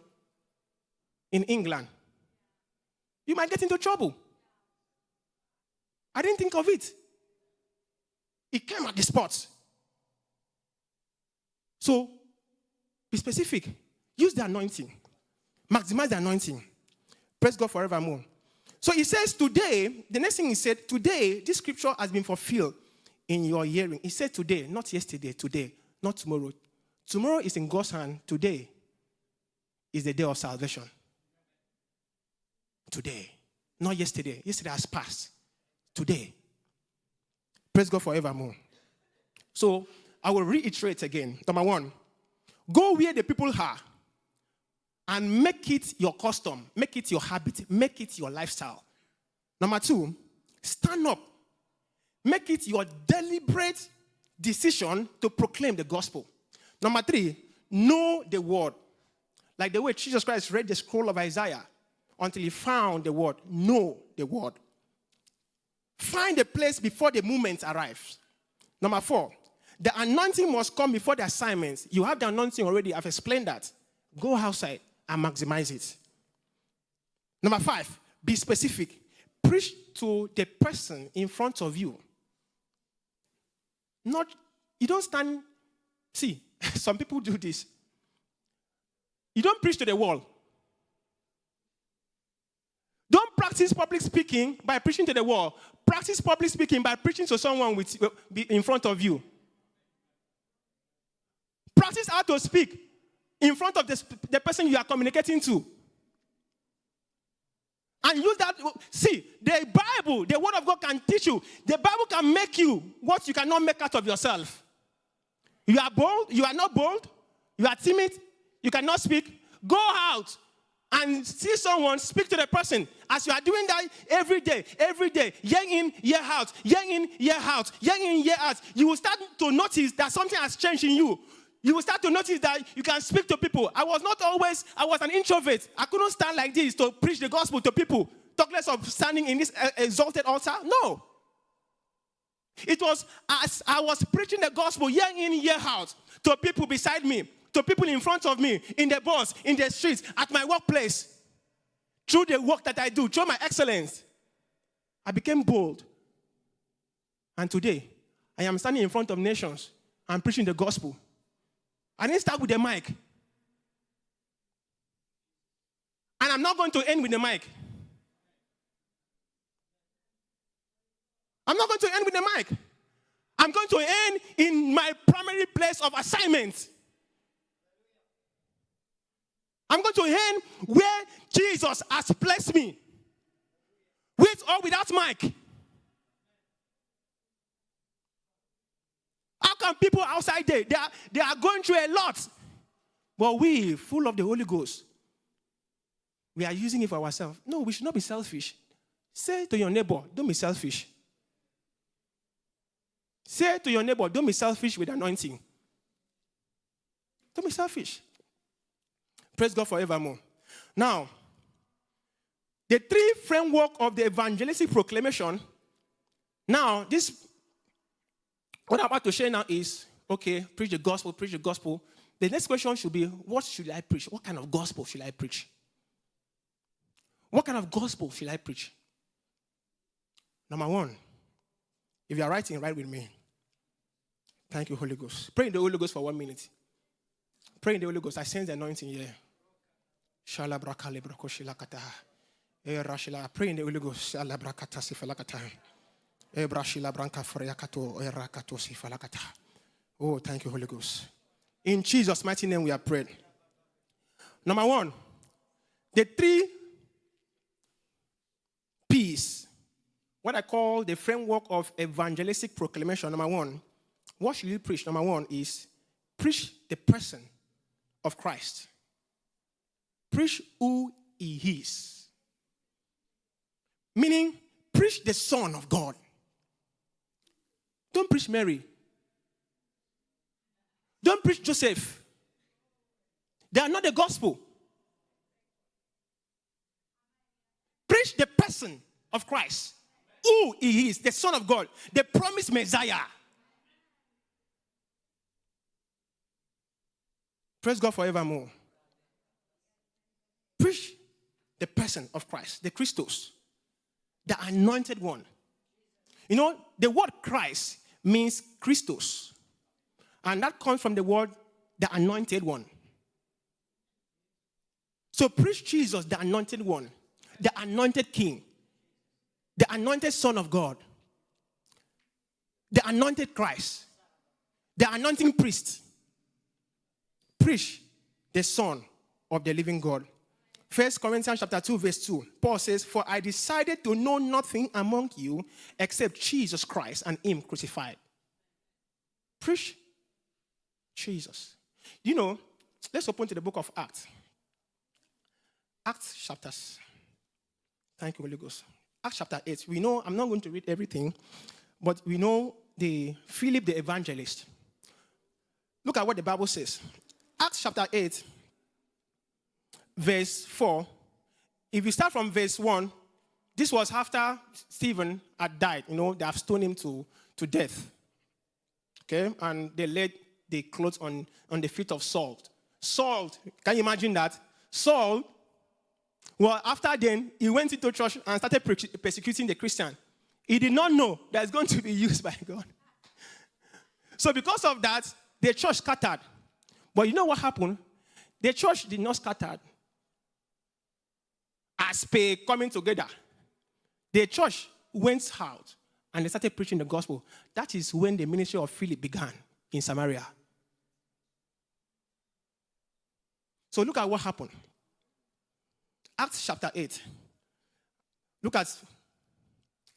in England? You might get into trouble. I didn't think of it. It came at the spot. So, be specific. Use the anointing. Maximize the anointing. Praise God forevermore. So he says today, the next thing he said, today, this scripture has been fulfilled in your hearing. He said today, not yesterday, today, not tomorrow. Tomorrow is in God's hand. Today is the day of salvation. Today. Not yesterday. Yesterday has passed. Today. Praise God forevermore. So, I will reiterate again. Number one, go where the people are and make it your custom, make it your habit, make it your lifestyle. Number two, stand up. Make it your deliberate decision to proclaim the gospel. Number three, know the word. Like the way Jesus Christ read the scroll of Isaiah until he found the word. Know the word. Find a place before the moment arrives. Number four, the anointing must come before the assignments. You have the anointing already. I've explained that. Go outside and maximize it. Number five, be specific. Preach to the person in front of you. You don't stand. See, some people do this. You don't preach to the wall. Don't practice public speaking by preaching to the wall. Practice public speaking by preaching to someone in front of you. Practice how to speak in front of the person you are communicating to. And use that. See, the Bible, the Word of God can teach you. The Bible can make you what you cannot make out of yourself. You are bold. You are not bold. You are timid. You cannot speak. Go out and see someone, speak to the person. As you are doing that every day, year in, year out, year in, year out, year in, year out, you will start to notice that something has changed in you. You will start to notice that you can speak to people. I was an introvert. I couldn't stand like this to preach the gospel to people. Talk less of standing in this exalted altar. No. It was as I was preaching the gospel year in, year out to people beside me, to people in front of me, in the bus, in the streets, at my workplace. Through the work that I do, through my excellence, I became bold. And today, I am standing in front of nations and preaching the gospel. I didn't start with the mic. And I'm not going to end with the mic. I'm not going to end with the mic. I'm going to end in my primary place of assignment. I'm going to end where Jesus has placed me. With or without mic. How come people outside there, they are going through a lot. But we, full of the Holy Ghost, we are using it for ourselves. No, we should not be selfish. Say to your neighbor, don't be selfish. Say to your neighbor, don't be selfish with anointing. Don't be selfish. Praise God forevermore. Now, the three framework of the evangelistic proclamation Now, what I'm about to share now is, okay, preach the gospel, preach the gospel. The next question should be, what should I preach? What kind of gospel should I preach? What kind of gospel should I preach? Number one, if you are writing, write with me. Thank you, Holy Ghost. Pray in the Holy Ghost for 1 minute. Pray in the Holy Ghost. I sense the anointing here. Pray in the Holy Ghost. Oh, thank you, Holy Ghost. In Jesus' mighty name we are prayed. Number one, the 3 P's, what I call the framework of evangelistic proclamation. Number one, what should you preach? Number one is preach the person of Christ. Preach who he is. Meaning, preach the Son of God. Don't preach Mary. Don't preach Joseph. They are not the gospel. Preach the person of Christ. Who he is, the Son of God, the promised Messiah. Praise God forevermore. Preach the person of Christ, the Christos, the anointed one. You know, the word Christ means Christos. And that comes from the word, the anointed one. So preach Jesus, the anointed one, the anointed king, the anointed Son of God, the anointed Christ, the anointing priest. Preach the Son of the living God. 1 Corinthians chapter 2, verse 2. Paul says, for I decided to know nothing among you except Jesus Christ and him crucified. Preach Jesus. You know, let's open to the book of Acts. Acts chapters. Thank you, Holy Ghost. Acts chapter 8. We know, I'm not going to read everything, but we know Philip the evangelist. Look at what the Bible says. Acts chapter 8, verse 4. If you start from verse 1, this was after Stephen had died. You know, they have stoned him to death. Okay? And they laid the clothes on the feet of Saul. Saul, can you imagine that? Saul, well, after then, he went into church and started persecuting the Christian. He did not know that it's going to be used by God. So because of that, the church scattered. But you know what happened? The church did not scatter as per coming together. The church went out and they started preaching the gospel. That is when the ministry of Philip began in Samaria. So look at what happened. Acts chapter 8. Look at,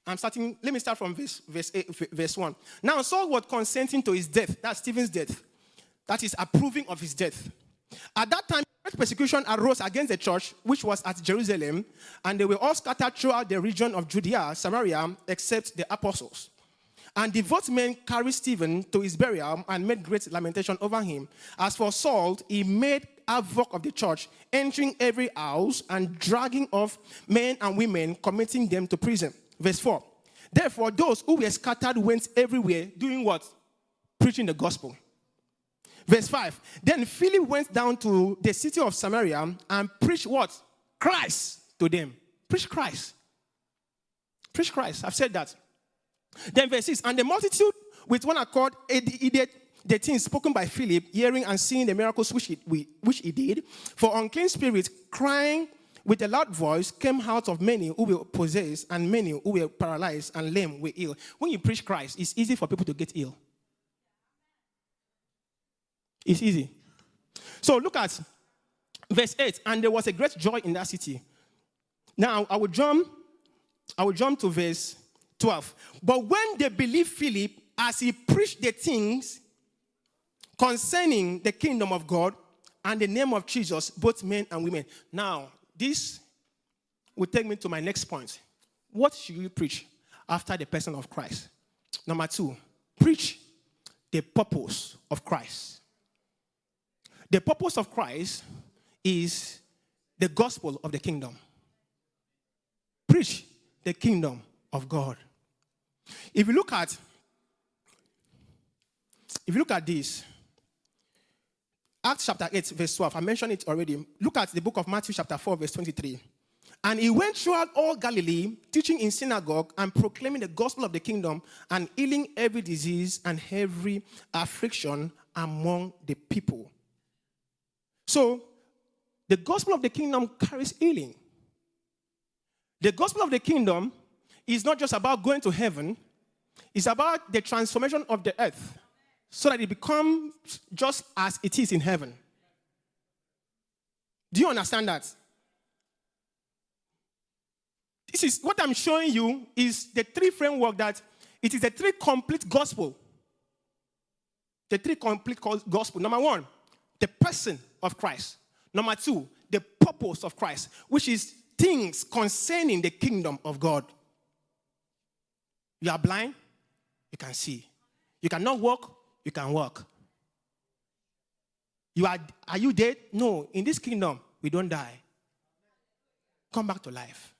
let me start from verse 1. Now Saul was consenting to his death, that's Stephen's death. That is approving of his death. At that time, great persecution arose against the church, which was at Jerusalem, and they were all scattered throughout the region of Judea, Samaria, except the apostles. And devout men carried Stephen to his burial and made great lamentation over him. As for Saul, he made havoc of the church, entering every house and dragging off men and women, committing them to prison. Verse 4. Therefore, those who were scattered went everywhere, doing what? Preaching the gospel. Verse 5. Then Philip went down to the city of Samaria and preached what? Christ to them. Preach Christ. Preach Christ. I've said that. Then verse 6. And the multitude with one accord did the things spoken by Philip, hearing and seeing the miracles which he did. For unclean spirits, crying with a loud voice, came out of many who were possessed, and many who were paralyzed and lame were ill. When you preach Christ, it's easy for people to get ill. It's easy. So look at verse 8. And there was a great joy in that city. Now, I will jump to verse 12. But when they believed Philip, as he preached the things concerning the kingdom of God and the name of Jesus, both men and women. Now, this will take me to my next point. What should you preach after the person of Christ? Number 2, preach the purpose of Christ. The purpose of Christ is the gospel of the kingdom. Preach the kingdom of God. If you look at this, Acts chapter 8, verse 12, I mentioned it already. Look at the book of Matthew chapter 4, verse 23. And he went throughout all Galilee, teaching in synagogue and proclaiming the gospel of the kingdom and healing every disease and every affliction among the people. So, the gospel of the kingdom carries healing. The gospel of the kingdom is not just about going to heaven. It's about the transformation of the earth so that it becomes just as it is in heaven. Do you understand that? This is what I'm showing you is the three framework that it is the three complete gospel. The three complete gospel. Number one, the person of Christ. Number two, the purpose of Christ, which is things concerning the kingdom of God. You are blind, you can see. You cannot walk, you can walk. Are you dead? No, in this kingdom, we don't die. Come back to life.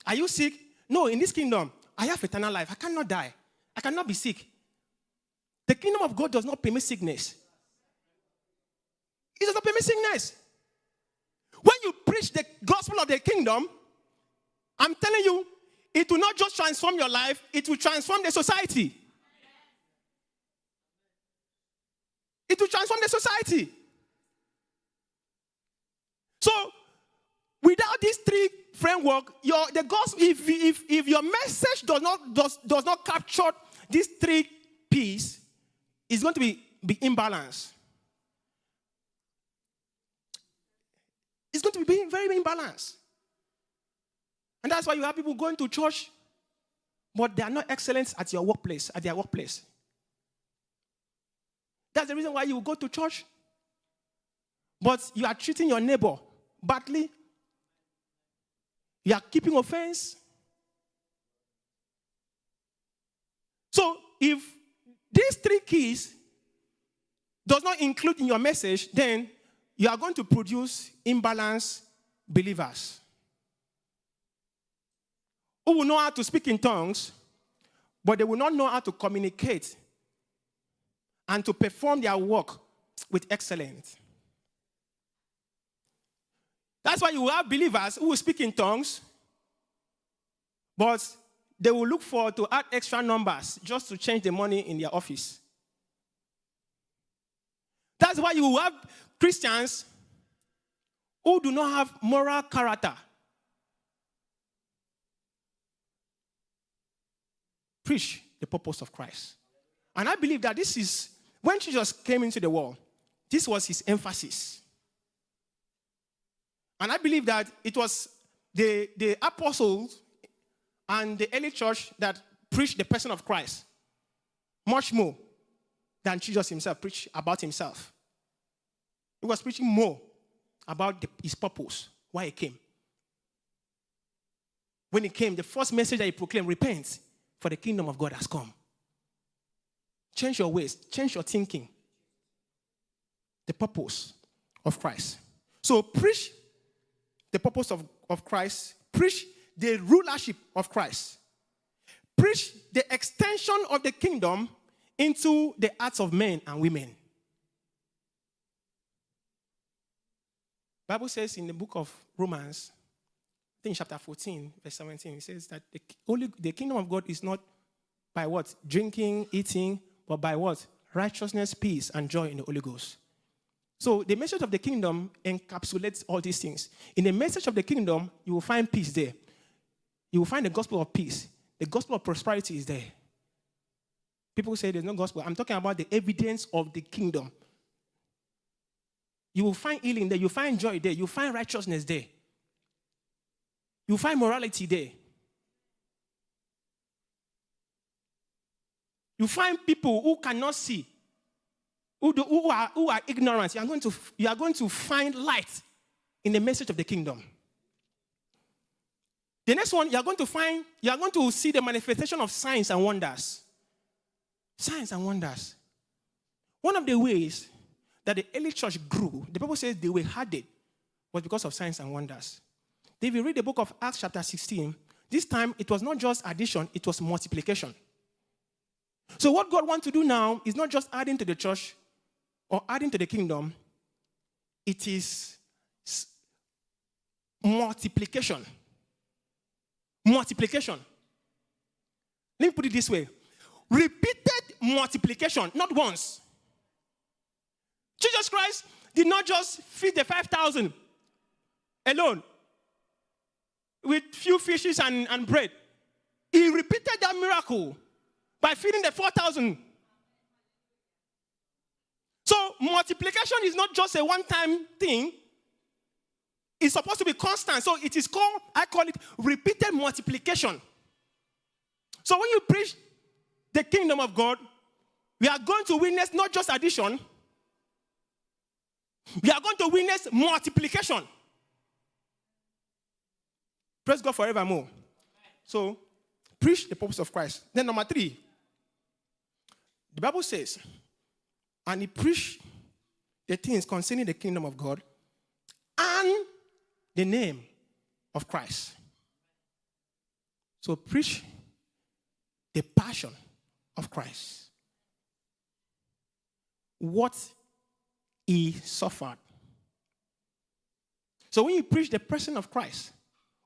Are you sick? No, in this kingdom, I have eternal life. I cannot die. I cannot be sick. The kingdom of God does not permit sickness. It does not permit sickness. When you preach the gospel of the kingdom, I'm telling you, it will not just transform your life, it will transform the society. It will transform the society. So, without these three framework, the gospel, if your message does not capture these three P's, it's going to be imbalanced. It's going to be very imbalanced. And that's why you have people going to church, but they are not excellent at their workplace. That's the reason why you go to church, but you are treating your neighbor badly. You are keeping offense. So if these three keys does not include in your message, then you are going to produce imbalanced believers who will know how to speak in tongues, but they will not know how to communicate and to perform their work with excellence. That's why you will have believers who will speak in tongues, but they will look to add extra numbers just to change the money in their office. That's why you will have Christians who do not have moral character. Preach the purpose of Christ. And I believe that this is, when Jesus came into the world, this was his emphasis. And I believe that it was the apostles and the early church that preached the person of Christ much more than Jesus himself preached about himself. He was preaching more about his purpose, why he came. When he came, the first message that he proclaimed, repent, for the kingdom of God has come. Change your ways, change your thinking. The purpose of Christ. So preach the purpose of Christ. Preach the rulership of Christ. Preach the extension of the kingdom into the hearts of men and women. The Bible says in the book of Romans, I think chapter 14, verse 17, it says that the kingdom of God is not by what? Drinking, eating, but by what? Righteousness, peace, and joy in the Holy Ghost. So the message of the kingdom encapsulates all these things. In the message of the kingdom, you will find peace there. You will find the gospel of peace. The gospel of prosperity is there. People say there's no gospel. I'm talking about the evidence of the kingdom. You will find healing there. You find joy there. You find righteousness there. You find morality there. You find people who cannot see, who are ignorant. You are going to find light in the message of the kingdom. The next one, you are going to see the manifestation of signs and wonders. Signs and wonders. One of the ways that the early church grew, the Bible says they were hardened, was because of signs and wonders. If you read the book of Acts chapter 16, This time, it was not just addition, it was multiplication. So what God wants to do now is not just adding to the church or adding to the kingdom. It is multiplication. Multiplication. Let me put it this way. Repeated multiplication, not once. Jesus Christ did not just feed the 5,000 alone with few fishes and bread. He repeated that miracle by feeding the 4,000. So multiplication is not just a one-time thing. It's supposed to be constant. So it is called, I call it repeated multiplication. So when you preach the kingdom of God, we are going to witness not just addition, we are going to witness multiplication. Praise God forevermore. So, preach the purpose of Christ. Then number 3, the Bible says, and he preached the things concerning the kingdom of God and the name of Christ. So preach the passion of Christ. What he suffered. So when you preach the person of Christ,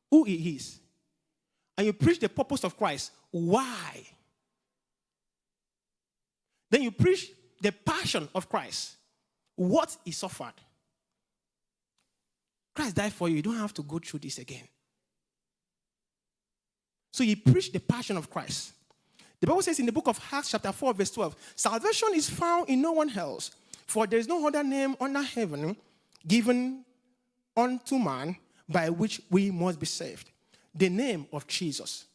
who he is, and you preach the purpose of Christ, why? Then you preach the passion of Christ, what he suffered. Christ died for you. You don't have to go through this again. So he preached the passion of Christ. The Bible says in the book of Acts chapter 4 verse 12, salvation is found in no one else, for there is no other name under heaven given unto man by which we must be saved. The name of Jesus.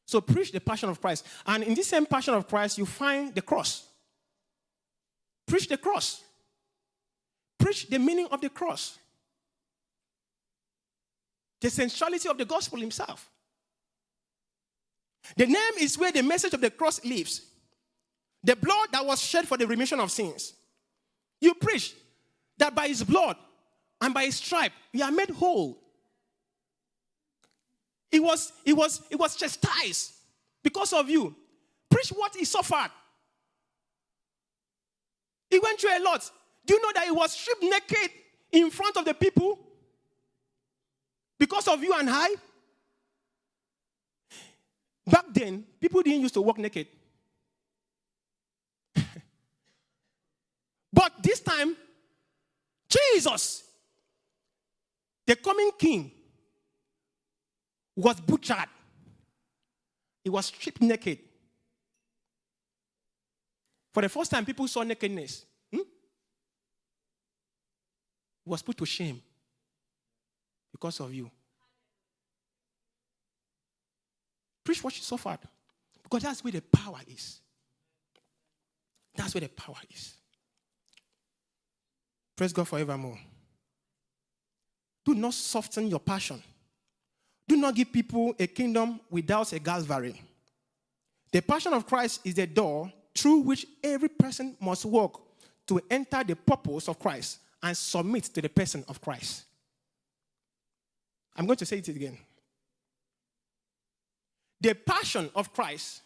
So preach the passion of Christ. And in this same passion of Christ, you find the cross. Preach the cross. Preach the meaning of the cross. The centrality of the gospel himself. The name is where the message of the cross lives. The blood that was shed for the remission of sins. You preach that by his blood and by his stripe, we are made whole. It was chastised because of you. Preach what he suffered. He went through a lot. Do you know that he was stripped naked in front of the people because of you and I? Back then, people didn't used to walk naked. But this time, Jesus, the coming king, was butchered. He was stripped naked. For the first time, people saw nakedness. He was put to shame because of you. Preach what you suffered. Because that's where the power is. That's where the power is. Praise God forevermore. Do not soften your passion. Do not give people a kingdom without a Calvary. The passion of Christ is the door through which every person must walk to enter the purpose of Christ and submit to the person of Christ. I'm going to say it again. The passion of Christ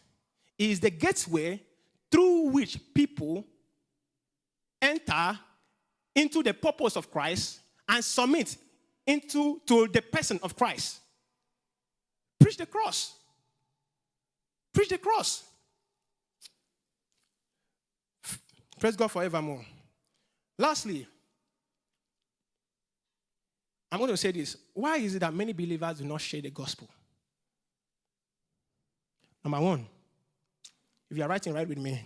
is the gateway through which people enter into the purpose of Christ and submit to the person of Christ. Preach the cross. Preach the cross. Praise God forevermore. Lastly, I'm going to say this. Why is it that many believers do not share the gospel? Number one, if you are writing, right with me,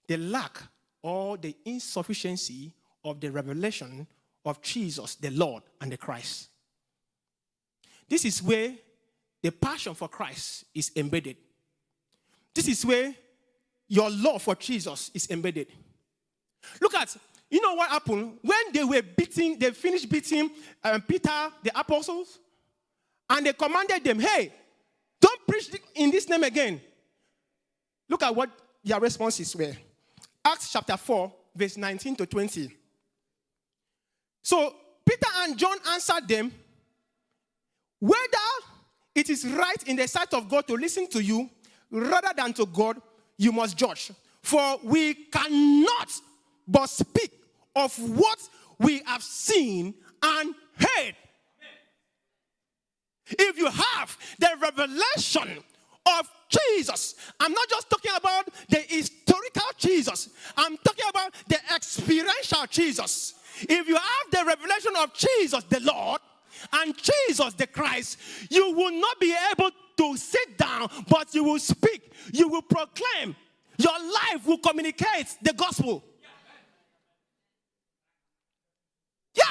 the lack or the insufficiency of the revelation of Jesus, the Lord, and the Christ. This is where the passion for Christ is embedded. This is where your love for Jesus is embedded. Look at, you know what happened? When they finished beating Peter, the apostles, and they commanded them, hey, don't preach in this name again. Look at what their responses were. Acts chapter 4, verse 19 to 20. So Peter and John answered them, whether it is right in the sight of God to listen to you rather than to God, you must judge. For we cannot but speak of what we have seen and heard. If you have the revelation of Jesus, I'm not just talking about the historical Jesus, I'm talking about the experiential Jesus. If you have the revelation of Jesus the Lord and Jesus the Christ, you will not be able to sit down, but you will speak, you will proclaim, your life will communicate the gospel. Yeah.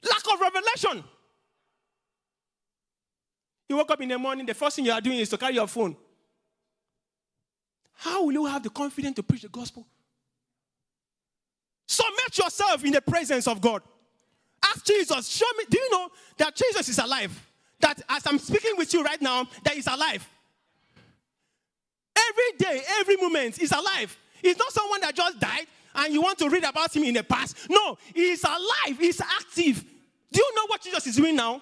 Lack of revelation. You wake up in the morning, the first thing you are doing is to carry your phone. How will you have the confidence to preach the gospel? Submit yourself in the presence of God. Ask Jesus, show me, do you know that Jesus is alive? That as I'm speaking with you right now, that he's alive. Every day, every moment, he's alive. He's not someone that just died and you want to read about him in the past. No, he's alive, he's active. Do you know what Jesus is doing now?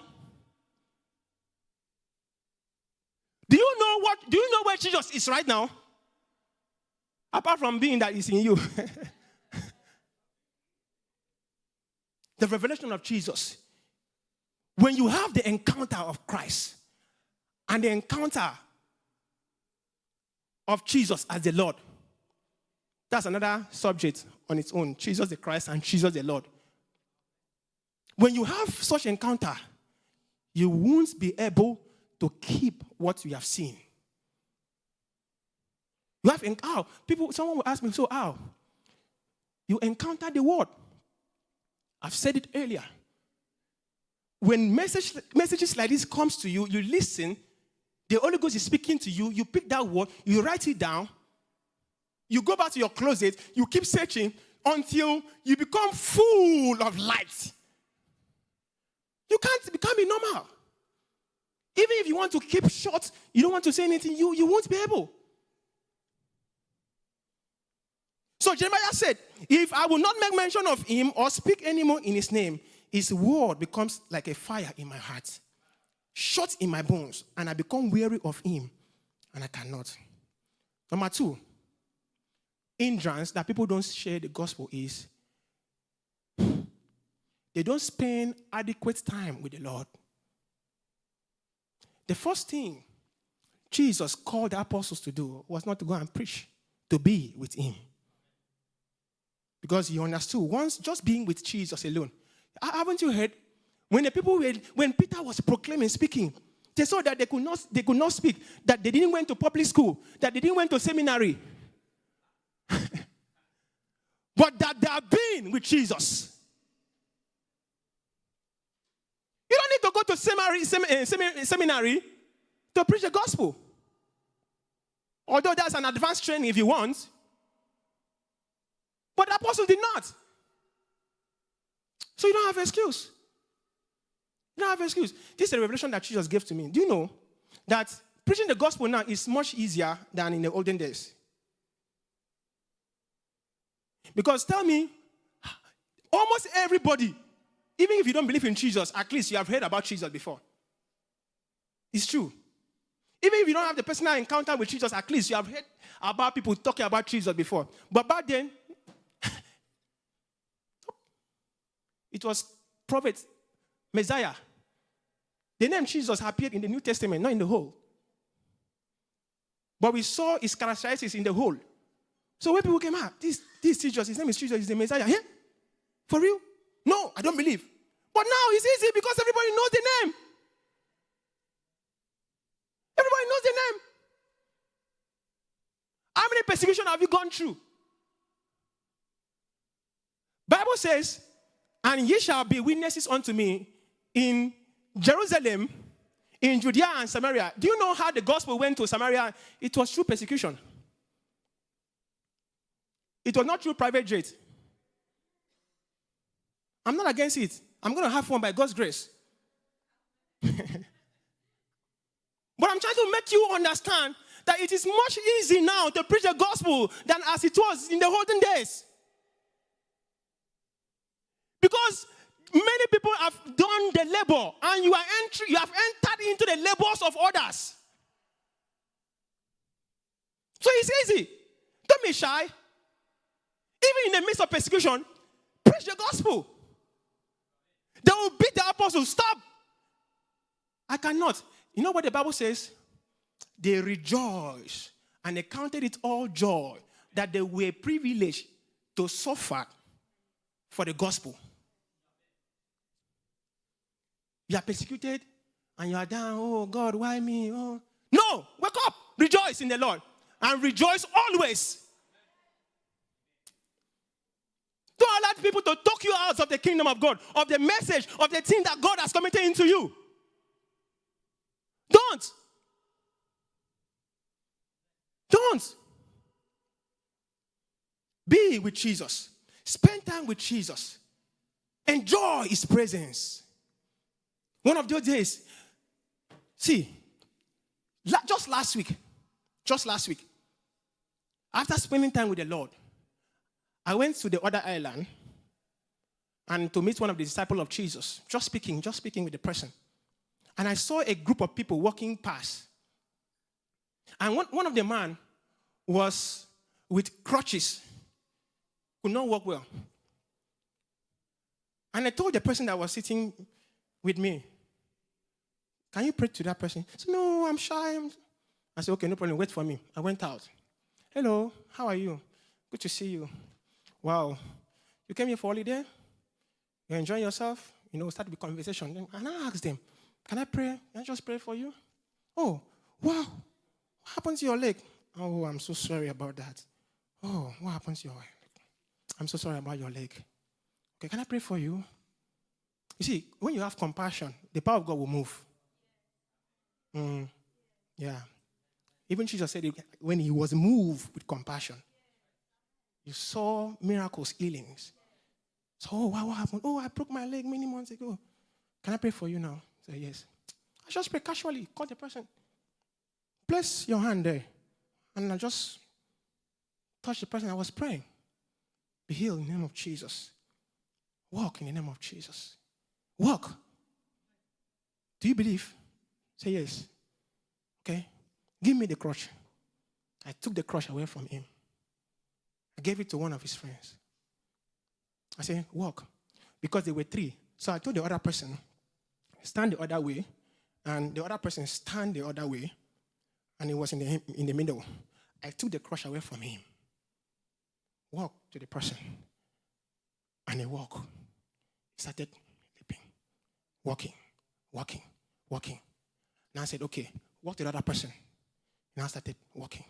Do you know where Jesus is right now? Apart from being that he's in you. The revelation of Jesus. When you have the encounter of Christ and the encounter of Jesus as the Lord, that's another subject on its own. Jesus the Christ and Jesus the Lord. When you have such encounter, you won't be able to keep what you have seen. You have someone will ask me, so how? You encounter the word. I've said it earlier. When messages like this comes to you, you listen, the Holy Ghost is speaking to you, you pick that word, you write it down, you go back to your closet, you keep searching until you become full of light. You can't become a normal. Even if you want to keep short, you don't want to say anything, you won't be able. So Jeremiah said, if I will not make mention of him or speak anymore in his name, his word becomes like a fire in my heart, shut in my bones, and I become weary of him, and I cannot. Number 2, hindrance that people don't share the gospel is they don't spend adequate time with the Lord. The first thing Jesus called the apostles to do was not to go and preach, to be with him. Because he understood, once just being with Jesus alone. Haven't you heard? When Peter was proclaiming, speaking, they saw that they could not speak, that they didn't went to public school, that they didn't went to seminary. But that they have been with Jesus. You don't need to go to seminary to preach the gospel. Although that's an advanced training if you want. But the apostles did not. So you don't have an excuse. You don't have an excuse. This is a revelation that Jesus gave to me. Do you know that preaching the gospel now is much easier than in the olden days? Because tell me, almost everybody, even if you don't believe in Jesus, at least you have heard about Jesus before. It's true. Even if you don't have the personal encounter with Jesus, at least you have heard about people talking about Jesus before. But back then, it was prophet, Messiah. The name Jesus appeared in the New Testament, not in the whole. But we saw his characteristics in the whole. So when people came out, this Jesus, his name is Jesus, he's the Messiah. Yeah? For real? No, I don't believe. But now it's easy because everybody knows the name. Everybody knows the name. How many persecutions have you gone through? Bible says, and ye shall be witnesses unto me in Jerusalem, in Judea and Samaria. Do you know how the gospel went to Samaria? It was through persecution. It was not through private jet. I'm not against it. I'm going to have fun by God's grace. But I'm trying to make you understand that it is much easier now to preach the gospel than as it was in the olden days. Because Many people have done the labor, and you have entered into the labors of others. So it's easy. Don't be shy. Even in the midst of persecution, preach the gospel. They will beat the apostles. Stop. I cannot. You know what the Bible says? They rejoice, and they counted it all joy that they were privileged to suffer for the gospel. You are persecuted, and you are down. Oh, God, why me? Oh. No, wake up. Rejoice in the Lord. And rejoice always. Don't allow people to talk you out of the kingdom of God, of the message, of the thing that God has committed into you. Don't. Don't. Be with Jesus. Spend time with Jesus. Enjoy his presence. One of those days, see, just last week, after spending time with the Lord, I went to the other island and to meet one of the disciples of Jesus, just speaking with the person. And I saw a group of people walking past. And one of the man was with crutches, could not walk well. And I told the person that was sitting with me, can you pray to that person? He said, no, I'm shy. I said, okay, no problem, wait for me. I went out. Hello, how are you? Good to see you. Wow, you came here for holiday? You're enjoying yourself? You know, start with conversation. And I asked them, can I pray? Can I just pray for you? Oh, wow, what happened to your leg? Oh, I'm so sorry about that. Oh, what happened to your leg? I'm so sorry about your leg. Okay, can I pray for you? You see, when you have compassion, the power of God will move. Yeah. Even Jesus said it when he was moved with compassion. You saw miracles, healings. So, oh, wow, what happened? Oh, I broke my leg many months ago. Can I pray for you now? Say, yes. I just pray casually. Call the person. Place your hand there. And I just touch the person I was praying. Be healed in the name of Jesus. Walk in the name of Jesus. Walk. Do you believe? Say yes. Okay. Give me the crutch. I took the crutch away from him. I gave it to one of his friends. I said, walk. Because there were three. So I told the other person, stand the other way. And the other person stand the other way. And he was in the middle. I took the crutch away from him. Walk to the person. And he walked. He started leaping. Walking. Now I said, okay, walk to the other person. Now I started walking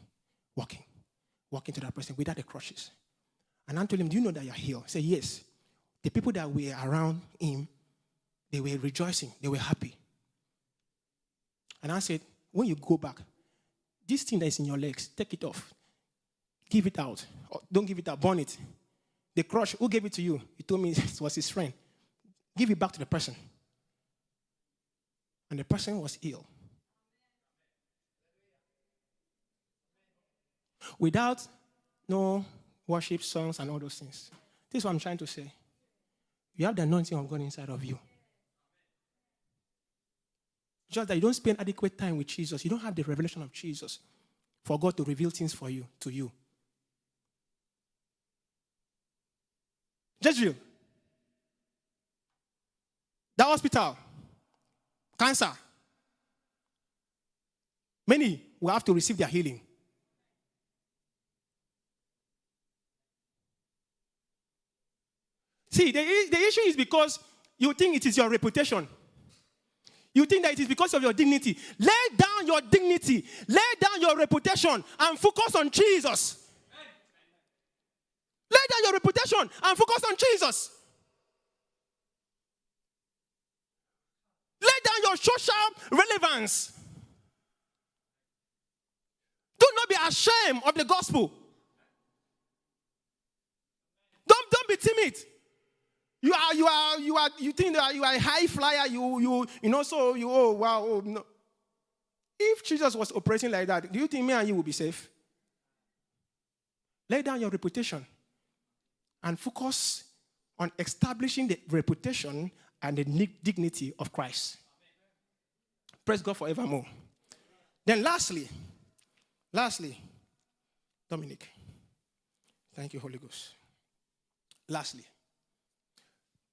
to that person without the crutches. And I told him, do you know that you're healed? He said, yes. The people that were around him, they were rejoicing. They were happy. And I said, when you go back, this thing that is in your legs, take it off. Give it out. Or don't give it out. Burn it. The crutch, who gave it to you? He told me it was his friend. Give it back to the person. And the person was healed. Without no worship songs and all those things. This is what I'm trying to say. You have the anointing of God inside of you. Just that you don't spend adequate time with Jesus. You don't have the revelation of Jesus for God to reveal things for you, to you. Jezreel. The hospital. Cancer. Many will have to receive their healing. See, the issue is because you think it is your reputation. You think that it is because of your dignity. Lay down your dignity. Lay down your reputation and focus on Jesus. Lay down your reputation and focus on Jesus. Lay down your social relevance. Do not be ashamed of the gospel. Don't be timid. You think that you are a high flyer, oh wow, oh no. If Jesus was operating like that, do you think me and you will be safe? Lay down your reputation and focus on establishing the reputation and the dignity of Christ. Praise God forevermore. Then lastly, Dominic. Thank you, Holy Ghost. Lastly,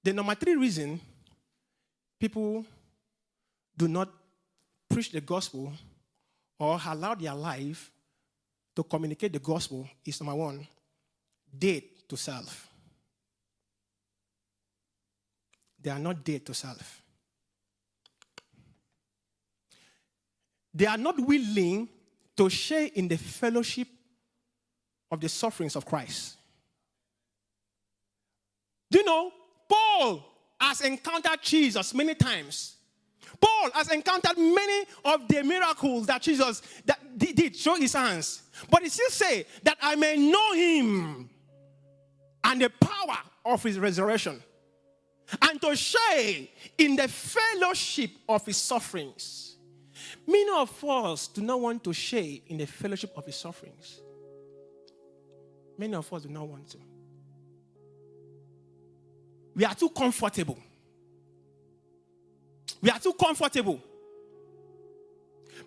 the number 3 reason people do not preach the gospel or allow their life to communicate the gospel is number 1, dead to self. They are not dead to self. They are not willing to share in the fellowship of the sufferings of Christ. Do you know, Paul has encountered Jesus many times. Paul has encountered many of the miracles that Jesus did, show his hands. But he still say that I may know him and the power of his resurrection, and to share in the fellowship of his sufferings. Many of us do not want to share in the fellowship of his sufferings. Many of us do not want to. We are too comfortable. We are too comfortable.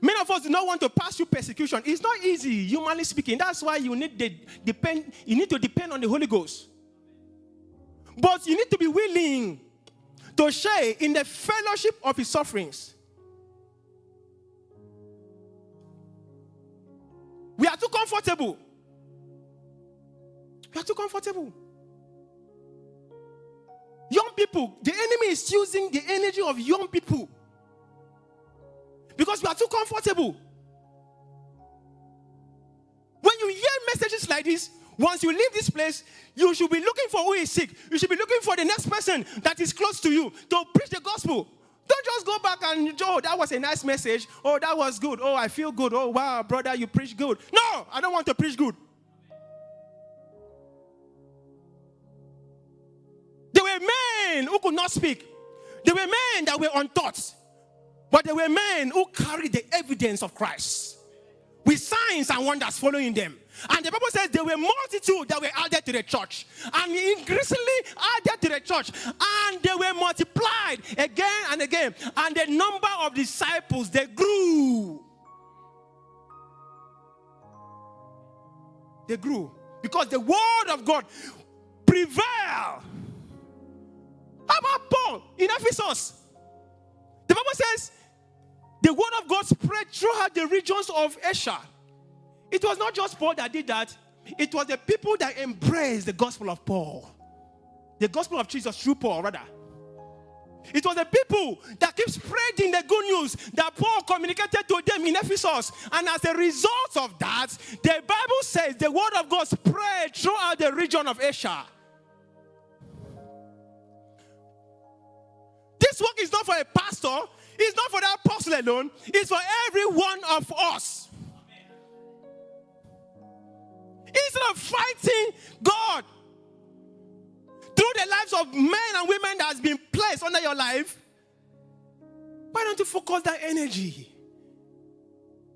Many of us do not want to pass through persecution. It's not easy, humanly speaking. That's why you need to depend on the Holy Ghost. But you need to be willing to share in the fellowship of his sufferings. We are too comfortable. We are too comfortable. Young people, the enemy is using the energy of young people because we are too comfortable. When you hear messages like this, once you leave this place, you should be looking for who is sick. You should be looking for the next person that is close to you to preach the gospel. Don't just go back and, oh, that was a nice message. Oh, that was good. Oh, I feel good. Oh, wow, brother, you preach good. No, I don't want to preach good. There were men who could not speak. There were men that were untaught. But there were men who carried the evidence of Christ with signs and wonders following them. And the Bible says there were multitudes that were added to the church. And increasingly added to the church. And they were multiplied again and again. And the number of disciples, they grew. They grew. Because the word of God prevailed. How about Paul in Ephesus? The Bible says the word of God spread throughout the regions of Asia. It was not just Paul that did that. It was the people that embraced the gospel of Paul. The gospel of Jesus through Paul, rather. It was the people that kept spreading the good news that Paul communicated to them in Ephesus. And as a result of that, the Bible says the word of God spread throughout the region of Asia. This work is not for a pastor. It's not for that apostle alone. It's for every one of us. Instead of fighting God through the lives of men and women that has been placed under your life, why don't you focus that energy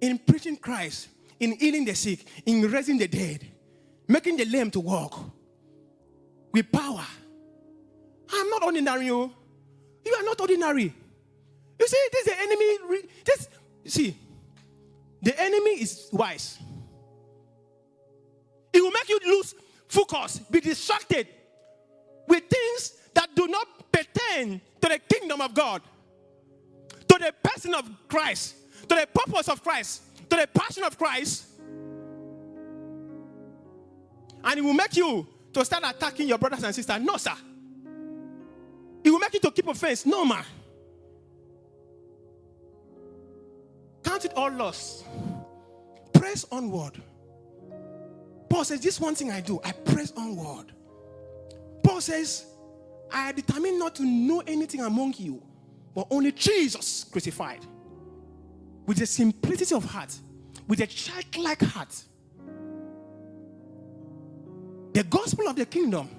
in preaching Christ, in healing the sick, in raising the dead, making the lame to walk with power? I'm not ordinary. You are not ordinary. You see, this is the enemy. The enemy is wise. It will make you lose focus, be distracted with things that do not pertain to the kingdom of God, to the person of Christ, to the purpose of Christ, to the passion of Christ. And it will make you to start attacking your brothers and sisters. No, sir. It will make you to keep offense. No, man. Count it all loss. Press onward. Paul says, this one thing I do, I press onward. Paul says, I determine not to know anything among you, but only Jesus crucified. With a simplicity of heart, with a childlike heart. The gospel of the kingdom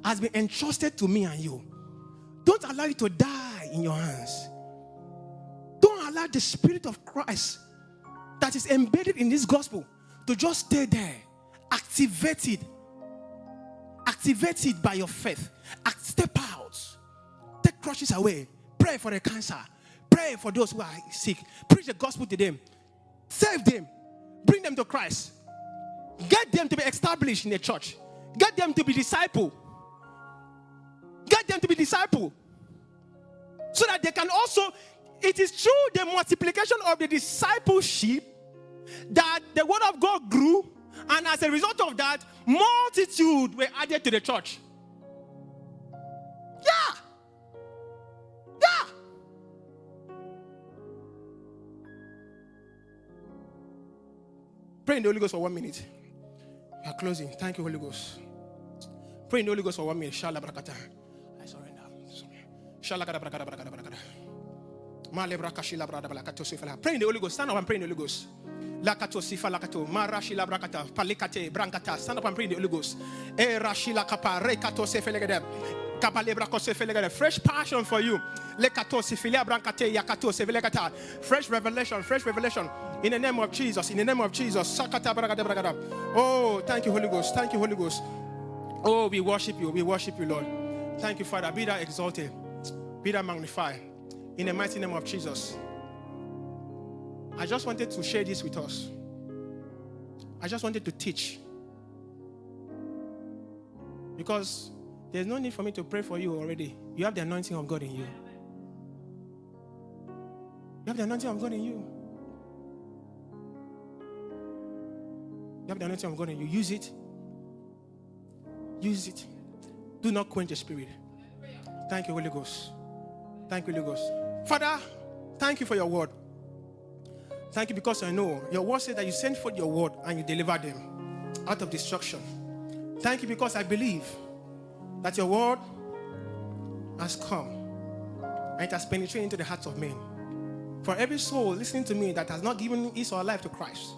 has been entrusted to me and you. Don't allow it to die in your hands. Don't allow the Spirit of Christ that is embedded in this gospel to just stay there. Activate Activate it by your faith. Step out. Take crutches away. Pray for the cancer. Pray for those who are sick. Preach the gospel to them. Save them. Bring them to Christ. Get them to be established in the church. Get them to be disciple. Get them to be disciple. So that they can also, it is through the multiplication of the discipleship that the word of God grew, and as a result of that, multitude were added to the church. Yeah. Yeah. Pray in the Holy Ghost for 1 minute. We are closing. Thank you, Holy Ghost. Pray in the Holy Ghost for 1 minute. Shala brakata. I surrender. Shala kada brakata brakata brakata. Male braka shila brada balakato sifala. Pray in the Holy Ghost. Stand up and pray in the Holy Ghost. Lakato sifala kato. Mara shila brakata. Palikate brankata. Stand up and pray in the Holy Ghost. E rashila kapa rekato sefelegede. Fresh passion for you. Fresh revelation, fresh revelation. In the name of Jesus, in the name of Jesus. Oh, thank you, Holy Ghost. Thank you, Holy Ghost. Oh, we worship you, Lord. Thank you, Father. Be thou exalted, be thou magnified. In the mighty name of Jesus. I just wanted to share this with us. I just wanted to teach. Because there's no need for me to pray for you already. You have the anointing of God in you. You have the anointing of God in you. You have the anointing of God in you. Use it. Use it. Do not quench the spirit. Thank you, Holy Ghost. Thank you, Holy Ghost. Father, thank you for your word. Thank you because I know your word said that you sent forth your word and you delivered them out of destruction. Thank you because I believe that your word has come and it has penetrated into the hearts of men. For every soul listening to me that has not given his or her life to Christ,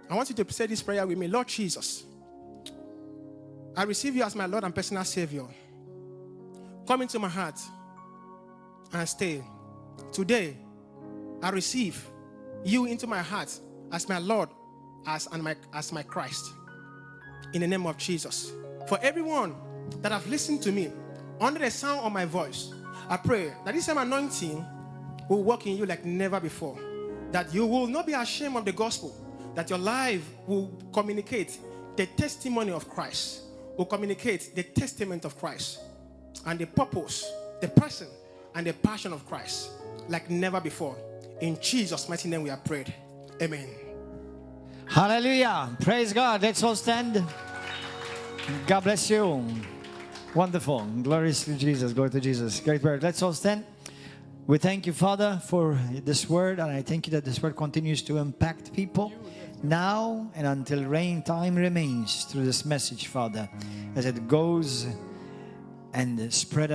I want you to say this prayer with me. Lord Jesus, I receive you as my Lord and personal Savior. Come into my heart and stay. Today, I receive you into my heart as my Lord, as my Christ. In the name of Jesus. For everyone that have listened to me under the sound of my voice, I pray that this same anointing will work in you like never before. That you will not be ashamed of the gospel. That your life will communicate the testimony of Christ. Will communicate the testament of Christ. And the purpose, the person, and the passion of Christ like never before. In Jesus' mighty name we have prayed. Amen. Hallelujah. Praise God. Let's all stand. God bless you. Wonderful. Glorious to Jesus. Glory to Jesus. Great word. Let's all stand. We thank you, Father, for this word. And I thank you that this word continues to impact people now and until rain time remains through this message, Father, as it goes and spread